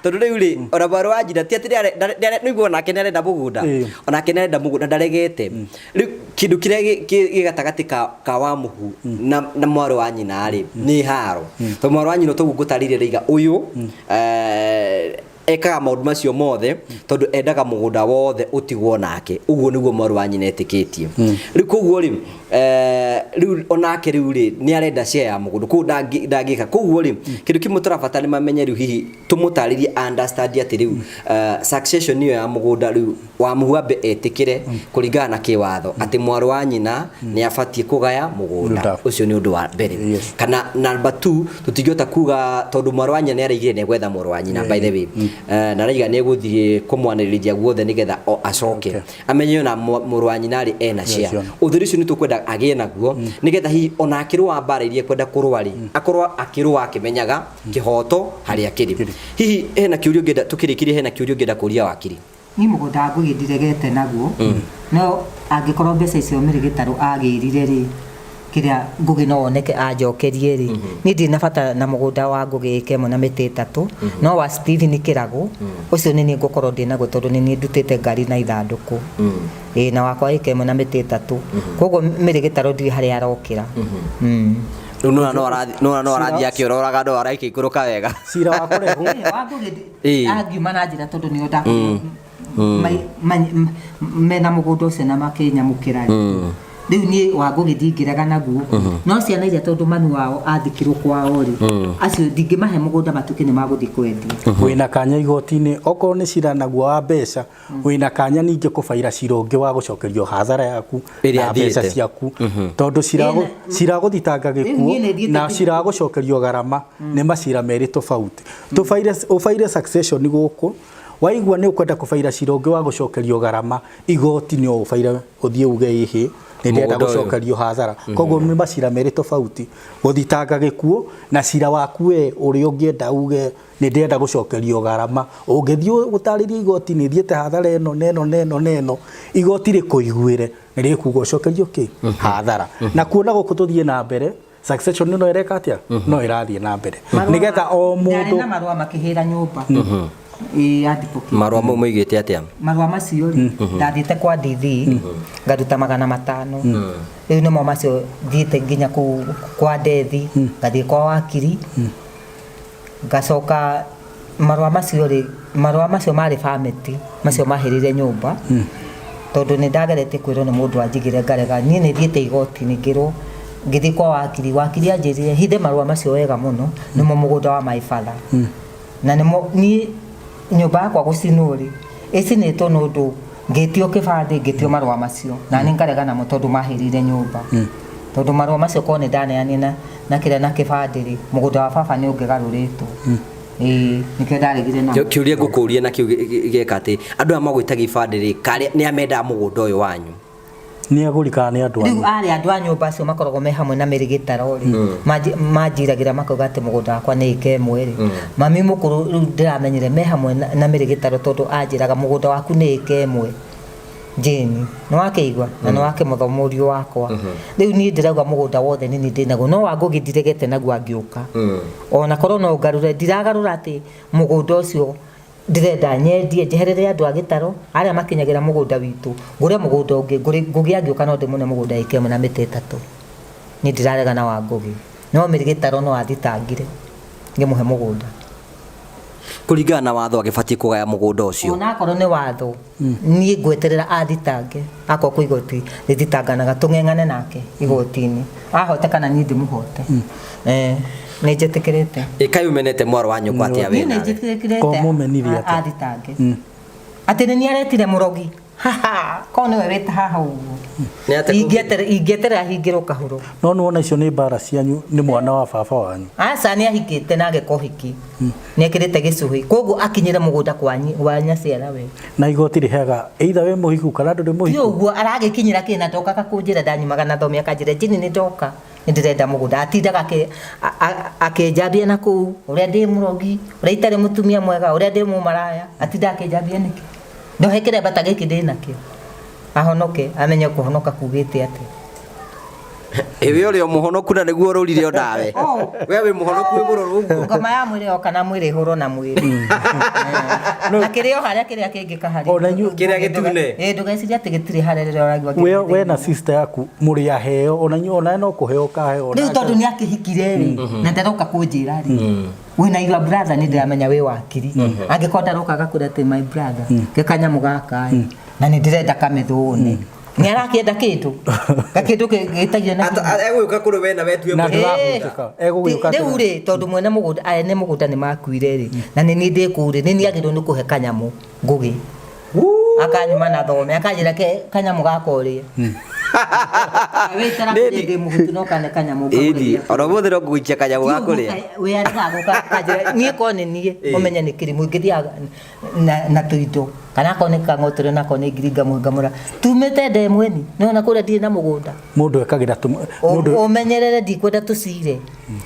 tondũ rĩu rĩ, ona mwarĩ wa nyina ti atĩ nĩguo onake nĩ arenda mũgũnda. Onake nĩ arenda mũgũnda, ndaregete. Rĩu kĩndũ kĩrĩa gĩ gatagatĩ ka wa mũhu na mwarĩ wa nyina rĩ, nĩ haro, tondũ mwarĩ wa nyina toguo ngũtarĩirie rĩiga ũyũ, ekaga maũndũ macio mothe tondũ endaga mũgũnda wothe ũtigwo nake. Ũguo nĩguo mwarĩ wa nyina etĩkĩtie. Rĩu koguo rĩ, rĩu onake rĩu rĩ, nĩ arenda share ya mũgũnda, koguo ndangĩka. Koguo rĩ, kĩndũ kĩmwe tũrabatara nĩ mamenye rĩu, hihi tũmũtarĩrie, understand atĩ rĩu succession ĩyo ya mũgũnda, rĩu wa mũhu ambe etĩkĩre kũringana na kĩwatho atĩ mwarĩ wa nyina nĩ abatiĩ kũgaya mũgũnda. Mũgũnda. Ũcio nĩ ũndũ wa mbere. Kana number 2, tũtingĩhota kuga tondũ mwarĩ wa nyina nĩ araigire nĩ egwetha mũrũ wa nyina, by the way. Na araiga nĩ egũthiĩ kũmwanĩrĩria guothe nĩgetha o acoke amenye ona mũrũ wa nyina rĩ ena share. Share. Ũtheri ũcio nĩ tũkwenda agĩe naguo nĩgetha hihi ona akĩrũa mbara iria ekwenda kũrũa rĩ, akorwo akĩrũa akĩmenyaga kĩhoto harĩa kĩrĩ. Kĩrĩ. Hihi hena kĩũria ũngĩenda tũkĩrĩkĩrie, hena kĩũria ũngĩenda kũria wakiri? Niĩ mũgũnda wa Ngũgĩ ndiregete naguo, no angĩkorwo mbeca icio Mary Gĩtarũ agĩrire rĩ, kĩrĩa Ngũgĩ no oneke anjokerie rĩ, niĩ ndirĩ na bata na mũgũnda wa Ngũgĩ ĩka ĩmwe na mĩtĩ 3, no wa Stephen Kĩragũ, ũcio nĩ niĩ ngũkorwo ndĩ naguo tondũ nĩ niĩ ndutĩte ngari na ithandũkũ. Ĩĩ, na wakwa ĩka ĩmwe na mĩtĩ 3. Koguo Mary Gĩtarũ ndirĩ harĩa arokĩra. Rĩu nĩwona no arathiĩ akĩũroraga, no araikũrũka wega. Cira wa kũrehwo. Ĩĩ, wa Ngũgĩ angiuma na njĩra tondũ nĩo mena mũgũnda ũcio na makĩnyamũkĩra rĩ. Rĩu niĩ wa Ngũgĩ ndingĩrega naguo, no ciana iria tondũ mami wao athikirwo kwao rĩ, acio ndingĩmahe mũgũnda matuĩke nĩ magũthiĩ kwendia. Wĩna kanya igoti-inĩ okorwo nĩ cira naguo wa mbeca, wĩna kanya ningĩ kũbaira cira ũngĩ wa gũcokerio hathara yaku Ĩrĩa na mbeca thiĩte. ciaku, tondũ cira gũthitanga Rĩu niĩ nĩ gĩkuũ thiĩte na cira gũcokerio garama nĩ macira merĩ tofauti. Tũbaire ũbaire succession gũkũ, waigua nĩ ũkwenda kũbaira cira ũngĩ wa gũcokerio garama, igoti no ũbaire ũthiĩ uge ĩhĩ nĩ ndĩrenda Mũgũnda ũyũ. gũcokerio hathara. Koguo nĩ macira merĩ tofauti, gũthitanga gĩkuũ na cira waku we ũrĩa ũngĩenda uge nĩ ndĩrenda gũcokerio garama. Ũngĩthiĩ gũtarĩria igoti nĩ thiĩte hathara ĩno na ĩno na ĩno na ĩno, igoti rĩkũiguĩre nĩ rĩkuga ũcokerio kĩ hathara. Na kuona gũkũ tũthiĩ na mbere, succession no ĩreka atĩa, no ĩrathiĩ na mbere nĩgetha o Ndarĩ mũndũ na marũa makĩhĩra nyũmba. Ĩĩ, advocate. Marũa mau moigĩte atĩa? Marũa macio rĩ, ndathiĩte kwa DV ngaruta 500. Rĩu nĩmo macio thiĩte nginya kũu kwa Ndethi, ngathiĩ kwa wakiri, ngacoka marũa macio rĩ, marũa macio marĩ bamĩti macio mahĩrĩire nyũmba, tondũ nĩ ndageretie kwĩrwo nĩ mũndũ anjigĩre ngarega. Niĩ nĩ thiĩte igoti-inĩ ngĩrwo, ngĩthiĩ kwa wakiri, wakiri anjĩrire hithe marũa macio wega mũno, nĩmo mũgũnda wa my father. Na nĩmo niĩ nyũmba yakwa gũcinwo rĩ, ĩcinĩtwo nĩ ũndũ ngĩtio kĩbandĩ, ngĩtio marũa macio, na niĩ ngarega namo tondũ mahĩrĩire nyũmba. Tondũ marũa macio korwo nĩ ndaneanire na kĩrĩa na kĩbandĩ rĩ, mũgũnda wa baba nĩ ũngĩgarũrĩtwo. Ĩĩ, nĩkĩo ndaregire namo. Kĩũria ngũkũria na kĩu gĩka atĩ andũ aya magwĩtagia ibandĩ rĩ, karĩa nĩ amendaga mũgũnda ũyũ wanyu? Nĩ agũri kana nĩ andũ Rĩu anyu? arĩa andũ a nyũmba acio makoragwo me hamwe na Mary Gĩtaro rĩ, manjiragĩra makauga atĩ mũgũnda wakwa nĩ ĩka ĩmwe rĩ. Mami mũkũrũ rĩu ndĩramenyire me hamwe na Mary Gĩtaro tondũ anjĩraga mũgũnda waku nĩ ĩka ĩmwe. Jane, nĩ wakĩigua? Na nĩ wakĩmũtho mũriũ wakwa. Rĩu niĩ ndĩrauga mũgũnda wothe nĩ niĩ ndĩnaguo, no wa Ngũgĩ ndiregete naguo angĩũka. Ona korwo no ngarũre, ndiragarũra atĩ mũgũnda ũcio ndĩrenda nyendie, njeherere andũ a Gĩtarũ arĩa makinyagĩra mũgũnda witũ, ngũre mũgũnda ũngĩ, Ngũgĩ angĩũka no ndĩmũne mũgũnda ĩka ĩmwe na mĩtĩ 3. Niĩ ndirarega na wa Ngũgĩ. No Mary Gĩtarũ no athitangire ngĩmũhe mũgũnda. Kũringana na watho agĩbatiĩ kũgaya mũgũnda ũcio. Ona akorwo nĩ watho, niĩ ngweterera athitange, akorwo kwĩ igoti rĩthitanganaga, tũng'eng'ane nake igoti-inĩ. Ahote kana niĩ ndĩmũhote. Nĩ njĩtĩkĩrĩte. Ĩ kaĩ ũmenete mwarĩ wa nyũkwa atĩa we Niĩ nĩ nawe? njĩtĩkĩrĩte Ko mũmenire atĩa? athitange. Atĩ nĩ niĩ aretire mũrogi. Haha, korwo nĩwe wĩta haha ũguo. Nĩ atĩa Ingĩeterera hingĩrwo kahũrũ. No nĩwona icio nĩ mbara cianyu nĩ mwana wa baba wanyu. Aca nĩ ahikĩte na ageka ũhiki. Nĩ ekĩrĩte gĩcũhĩ. Koguo akinyĩre mũgũnda kwa nyaciarawe. Na igoti rĩheaga either wĩ mũhiku kana ndũrĩ Ti mũhiku. ũguo aragĩkinyĩra kĩ na ndokaga kũnjĩra ndanyumaga na thome akanjĩra Jane nĩ ndoka nĩ ndĩrenda mũgũnda. Atindaga akĩnjambia na kũu ũrĩa ndĩ mũrogi, ũrĩa itarĩ mũtumia mwega, ũrĩa ndĩ mũmaraya. Atindaga akĩnjambia nĩkĩ? Ndohe kĩremba ta gĩkĩ ndĩ nakĩo. Ahonoke, amenye kũhonoka kugĩte atĩa. Ĩwe ũrĩ o mũhonoku na nĩguo ũrũrire o nawe. Oh. We wĩ mũhonoku wĩ mũrũrũ ũguo. Ngoma ya mwĩrĩ yoka na mwĩrĩ ĩhũrwo na mwĩrĩ. Na kĩrĩ o harĩa kĩrĩa kĩngĩ kaharĩ. Ona inyuĩ- Kĩrĩa gĩtune. Ĩĩ ndũgecirie atĩ gĩtirĩ harĩa rĩrĩa ũraigua We, kĩrĩ we na thĩinĩ. sister yaku mũrĩ aheo ona inyuĩ ona no kũheo ũkaheo. Rĩu tondũ nĩ akĩhikire rĩ na ndaroka kũnjĩra rĩ wĩna your brother nĩ ndĩramenya wĩ wakiri angĩkorwo ndaroka gakwĩra atĩ my brother ke kanyamũ gaka ĩ na nĩ ndĩrenda kamĩthũne nĩ arakĩenda kĩndũ gakĩndũ gĩtagio na Ata- Egũgĩũka kũrĩ we na we tue Na mũhiki. ndũrahutĩka. Egũgĩũka rĩu rĩ tondũ mwene mũgũnda ene mũgũnda nĩ makuire rĩ na nĩ niĩ ndĩ kũu rĩ nĩ niĩ agĩrĩirwo nĩ kũhe kanyamũ ngũgĩ akanyuma na thome akanjĩra ke kanyamũ gaka ũrĩe wĩtara Nĩ kũrĩa ndĩ mũhutu no kane kanyamũ Ĩni, ona ũmũthĩ no ngũgũikia kanyamũ ga kũrĩa. wĩarĩgagũkanjĩra niĩ korwo nĩ niĩ ũmenye nĩ kĩrimũ ingĩthiaga na tũindo kana akorwo nĩ kang'otore na akorwo nĩ ngiri ngamũhe ngamũra tumĩte ndemweni nĩwona kũrĩa ndirĩ na mũgũnda Mũndũ ekagĩra mũndũ ũmenyerere ndikwenda tũcire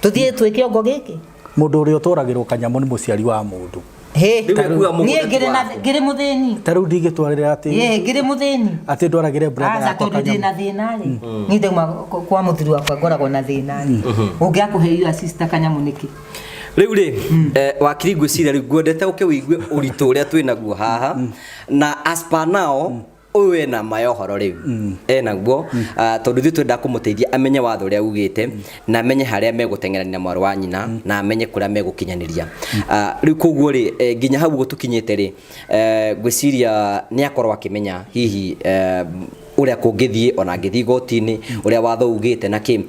tũthiĩ twĩke ongo gĩkĩ mũndũ ũrĩa ũtwaragĩrwo kanyamũ nĩ mũciari wa mũndũ. Hĩ, Rĩu ekuaga mũgũnda niĩ ti waku. ngĩrĩ mũthĩni Ta rĩu ndingĩtwarĩra atĩ Ĩ, ngĩrĩ mũthĩni atĩ ndwaragĩre brother aca yakwa tondũ ndĩ kanyamũ. na thĩna rĩ niĩ ndauma kwa mũthuri wakwa ngoragwo na thĩna rĩ ũngĩakũhe your sister kanyamũ nĩkĩ Rĩu rĩ, wakiri ngwĩciria rĩu ngwendete ũke ũigue ũritũ ũrĩa twĩ naguo haha na as per now ũyũ ena ma ya ũhoro rĩu enaguo tondũ ithuĩ twendaga kũmũteithia amenye watho ũrĩa ugĩte na amenye harĩa megũteng'erania na mwarĩ wa nyina na amenye kũrĩa megũkinyanĩria. Rĩu koguo rĩ, nginya hau ũguo tũkinyĩte rĩ, ngwĩciria nĩ akorwo akĩmenya hihi ũrĩa kũngĩthiĩ ona angĩthiĩ igoti-inĩ ũrĩa watho ugĩte na kĩ,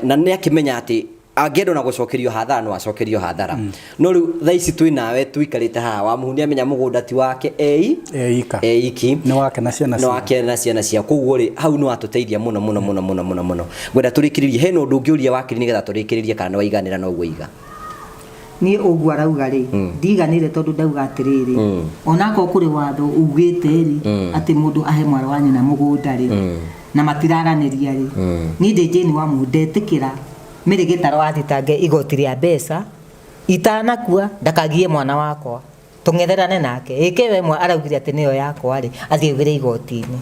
na nĩ akĩmenya atĩ angĩenda ona gũcokerio hathara no acokerio hathara. No rĩu thaa ici twĩ nawe tũikarĩte haha wa mũhu nĩamenya mũgũnda ti wake ei Eika. eiki Nĩ wake na ciana nĩ ciao. wake na ciana ciao. Koguo rĩ hau nĩ watũteithia mũno mũno mũno mũno mũno mũno. Ngwenda tũrĩkĩrĩrie hena ũndũ ũngĩũria wakiri nĩgetha tũrĩkĩrĩrie kana nĩ waiganĩra na ũguo iga. Niĩ ũguo arauga rĩ ndiganĩire tondũ ndauga atĩrĩrĩ onakorwo kũrĩ watho ugĩte rĩ atĩ mũndũ ahe mwarĩ wa nyina mũgũnda rĩ na matiraranĩria rĩ niĩ ndĩ Jane wa Mũhu ndetĩkĩra Mary Gĩtaro athitange igoti rĩa mbeca itanakua ndakagie mwana wakwa tũng'etherane nake ĩke we mwe araugire atĩ nĩyo yakwa rĩ athiĩ augĩre igoti-inĩ.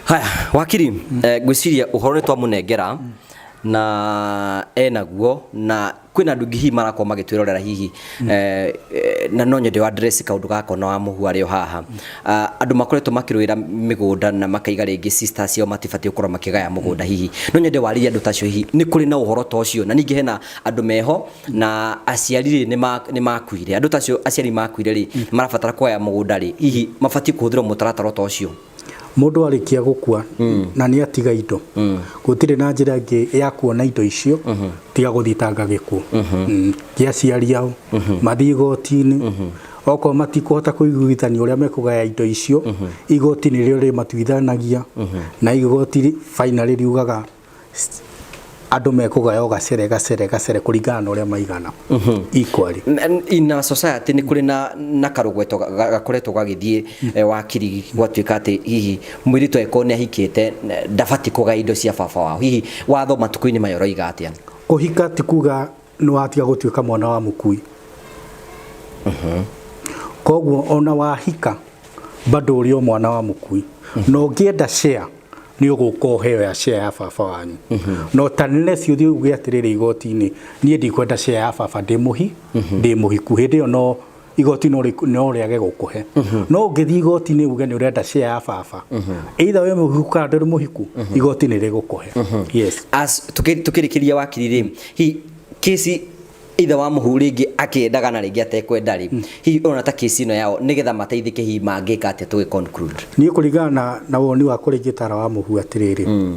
Haya wakiri, ngwĩciria ũhoro nĩ twamũnengera na enaguo na kwĩna andũ hihi marakorwo magĩtwĩrorera hihi na no nyende wa address kaũndũ gaka ona wa mũhu arĩ o haha. Andũ makoretwo makĩrũĩra mĩgũnda na makaiga rĩngĩ sisters ciao matibatiĩ gũkorwo makĩgaya mũgũnda hihi no nyende warĩrie andũ ta acio hihi nĩ kũrĩ na ũhoro ta ũcio na ningĩ hena andũ meho na aciari rĩ nĩ makuire andũ ta acio aciari makuire rĩ marabatara kũgaya mũgũnda rĩ hihi mabatiĩ kũhũthĩrwo mũtaratara ta ũcio. Mũndũ arĩkia gũkua na nĩ atiga indo gũtirĩ na njĩra ĩngĩ ya kuona indo icio tiga gũthitanga gĩkuũ kĩa aciari ao mathiĩ igoti-inĩ okorwo matikũhota kũiguithania ũrĩa mekũgaya indo icio igoti nĩrĩo rĩmatuithanagia na igoti finally riugaga andũ mekũgaya o gacere gacere gacere kũringana na ũrĩa maigana equally. In our society nĩ kũrĩ na karũgweto gakoretwo gagĩthiĩ wakiri gwatuĩka atĩ hihi mũirĩtu angĩkorwo nĩ ahikĩte ndabatiĩ kũgaya indo cia baba wao hihi watho matukũ-inĩ maya ũroiga atĩa? Kũhika ti kuga nĩ watiga gũtuĩka mwana wa mũkui. Koguo ona wahika bado ũrĩ o mwana wa mũkui na ũngĩenda share nĩ ũgũka ũheo ya share ya baba wanyu no ta unless ũthiĩ uge atĩrĩrĩ igoti-inĩ niĩ ndikwenda share ya baba ndĩ mũhiku hĩndĩ ĩyo no igoti no rĩage gũkũhe no ũngĩthiĩ igoti-inĩ uge nĩ ũrenda share ya baba either wĩ mũhiku kana ndũrĩ mũhiku igoti nĩ rĩgũkũhe. Yes. As tukĩrĩkĩria wakiri rĩ hi kesi ithe wa mũhu rĩngĩ akĩendaga na rĩngĩ atekwenda rĩ hihi ũrona ta kesi ĩno yao nĩgetha mateithĩke hihi mangĩka atĩa tũgĩ conclude? Niĩ kũringana na woni wa kũrĩa ingĩtara wa mũhu atĩrĩrĩ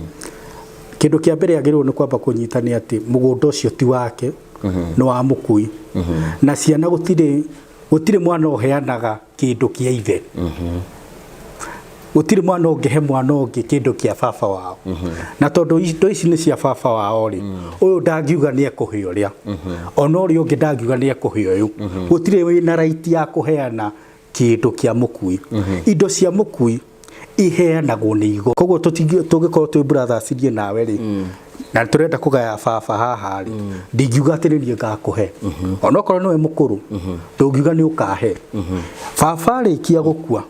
kĩndũ kĩa mbere agĩrĩirwo nĩ kwamba kũnyita nĩ atĩ mũgũnda ũcio ti wake nĩ wa mũkui na ciana gũtirĩ Gũtirĩ mwana ũheanaga kĩndũ kĩa ithe. Gũtirĩ mwana ũngĩhe mwana ũngĩ kĩndũ kĩa baba wao. Na tondũ indo ici nĩ cia baba wao rĩ, ũyũ ndangiuga nĩ ekũhe ũrĩa, ona ũrĩa ũngĩ ndangiuga nĩ ekũhe ũyũ. Gũtirĩ wĩna right ya kũheana kĩndũ kĩa mũkui. Indo cia mũkui iheanagwo nĩ igo. Koguo tũngĩkorwo twĩ brothers niĩ nawe rĩ, na tũrenda kũgaya baba haha rĩ, ndingiuga atĩ nĩ niĩ ngakũhe, onokorwo nĩwe mũkũrũ, ndũngiuga nĩ ũkahe. Baba arĩkia gũkua,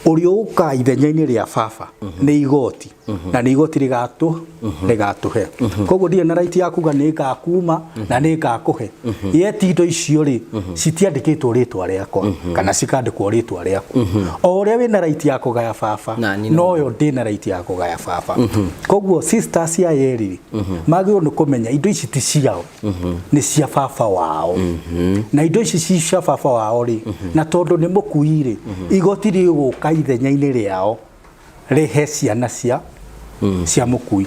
ũrĩa ũka ithenya-inĩ rĩa baba nĩ igoti, na nĩ igoti rĩgatũhe. Koguo ndirĩ na right ya kuga nĩ ngakuma na nĩ ngakũhe. Yet indo icio rĩ, citiandĩkĩtwo rĩtwa rĩakwa kana cikandĩkwo rĩtwa rĩaku. O ũrĩa wĩna right ya kũgaya baba, noyo ndĩna right ya kũgaya baba. Koguo sisters aya erĩ magĩrĩirwo nĩ kũmenya indo ici ti ciao, nĩ cia baba wao. Na indo ici ci cia baba wao rĩ, na tondũ nĩ mũkui rĩ, igoti rĩgũka ithenya-inĩ rĩao rĩhe ciana cia mũkui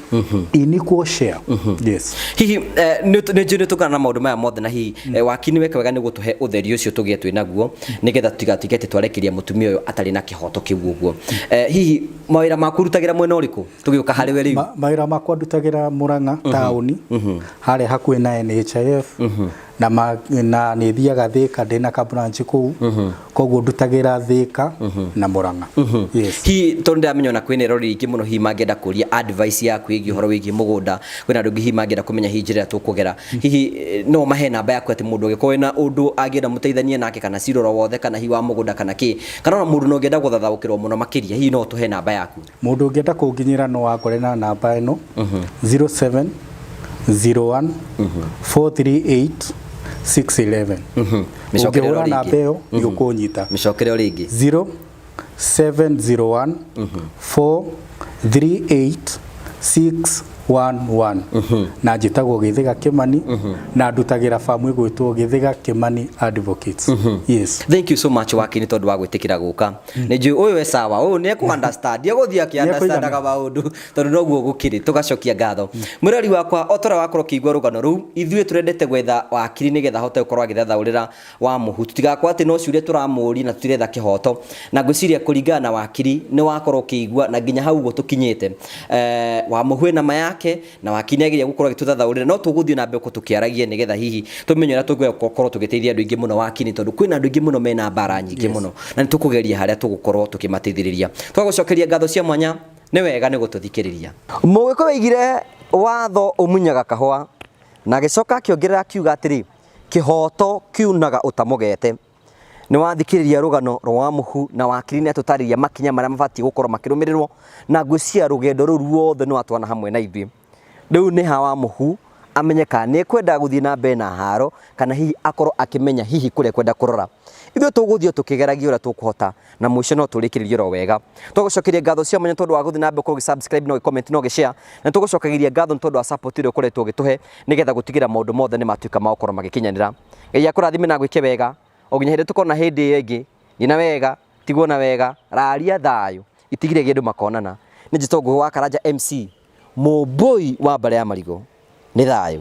in equal share. Yes. Hihi nĩ njũĩ nĩ tũkana na maũndũ maya mothe, na hihi wakini weka wega nĩ gũtũhe ũtheri ũcio tũgĩe twĩ naguo, nĩgetha tũtigatuĩke atĩ twarekeria mũtumia ũyũ atarĩ na kĩhoto kĩu ũguo. Hihi mawĩra maku ũrutagĩra mwena ũrĩkũ tũgĩũka harĩ we rĩu? Mawĩra makwa ndutagĩra Murang'a taũni, harĩa hakuhĩ na NHIF, na na nĩ thiaga Thika, ndĩna ka branch kũu. Koguo ndutagĩra Thika na Murang'a. Yes. Hihi tondũ ndĩramenya ona kwĩna eroreri aingĩ mũno hihi mangĩenda kũria advice yaku ĩgiĩ ũhoro wĩgiĩ mũgũnda, kwĩna andũ aingĩ hihi mangĩenda kũmenya hihi njĩra ĩrĩa tũkũgera, hihi no mahe namba yaku atĩ mũndũ angĩkorwo wĩna ũndũ angĩenda mũteithanie nake, kana cira oro wothe, kana hihi wa mũgũnda kana kĩ, kana ona mũndũ no ũngĩenda gũthathaũkĩrwo mũno makĩria, hihi no ũtũhe namba yaku? Mũndũ ũngĩenda kũnginyĩra no angore na namba ĩno, 0701 438 611. Mĩcokere Ũngĩhũra o rĩngĩ. namba ĩyo nĩ ũkũnyita. Mĩcokere o rĩngĩ. 0701 438 611. Na njĩtagwo Gĩthĩga Kĩmani, na ndutagĩra bamu ĩgwĩtwo Gĩthĩga Kĩmani Advocates. Yes. Thank you so much, wakini, tondũ wa gwĩtĩkĩra gũka. Nĩ njũĩ ũyũ e sawa, ũyũ nĩ ekũ understand, egũthiĩ akĩ understandaga maũndũ tondũ noguo gũkĩrĩ. Tũgacokia ngatho mwĩrori wakwa o ta ũrĩa wakorwo ũkĩigua rũgano rũu. Ithuĩ tũrendete gwetha wakiri nĩgetha ahote gũkorwo agĩthathaũrĩra wa mũhu, tũtigakorwo atĩ no ciũria tũramũria na tũtiretha kĩhoto. Na ngwĩciria kũringana na wakiri nĩ wakorwo ũkĩigua na nginya hau ũguo tũkinyĩte, wa mũhu ena ma yake, na wakiri nĩ ageria gũkorwo agĩtũthathaũrĩra. No tũgũthiĩ na mbere tũkĩaragia nĩgetha hihi tũmenye ũrĩa tũngĩkorwo tũgĩteithia andũ aingĩ mũno, wakiri, tondũ kwĩna andũ aingĩ mũno mena mbara nyingĩ mũno, na nĩ tũkũgeria harĩa tũgũkorwo tũkĩmateithĩrĩria. Twagũcokeria ngatho cia mwanya, nĩ wega nĩ gũtũthikĩrĩria. Mũgĩkũyũ oigire watho ũmunyaga kahũa, na agĩcoka akĩongerera akiuga atĩrĩ, kĩhoto kiunaga ũtamũgete. Nĩ wathikĩrĩria rũgano rwa mũhu, na wakiri nĩ atũtarĩria makinya marĩa mabatiĩ gũkorwo makĩrũmĩrĩrwo, na ngwĩciria rũgendo rũu ruothe nĩ watwana hamwe na ithuĩ. Rĩu nĩ ha wa mũhu amenye kana nĩ ekwenda gũthiĩ na mbere na haro, kana hihi akorwo akĩmenya hihi kũrĩa ekwenda kũrora. Ithuĩ tũgũthiĩ tũkĩgeragia ũrĩa tũkũhota, na mũico no tũrĩkĩrĩrie oro wega. Twagũcokeria ngatho cia mwanya tondũ wa gũthiĩ na mbere gũkorwo ũgĩ-subscribe na ũgĩ-comment na ũgĩ-share, na tũgũcokagĩria ngatho nĩ tondũ wa support ĩrĩa ũkoretwo ũgĩtũhe nĩgetha gũtigĩra maũndũ mothe nĩ matuĩka ma gũkorwo magĩkinyanĩra. Ngai akũrathime na agwĩke wega o nginya hĩndĩ tũkona hĩndĩ ĩyo ĩngĩ. Thiĩ na wega, tigwo na wega, raria thayũ, itigire kĩndũ makonana. Nĩ njĩtwo Ngũgĩ wa Karanja MC, mũmbũi wa mbare ya marigũ. Nĩ thayũ.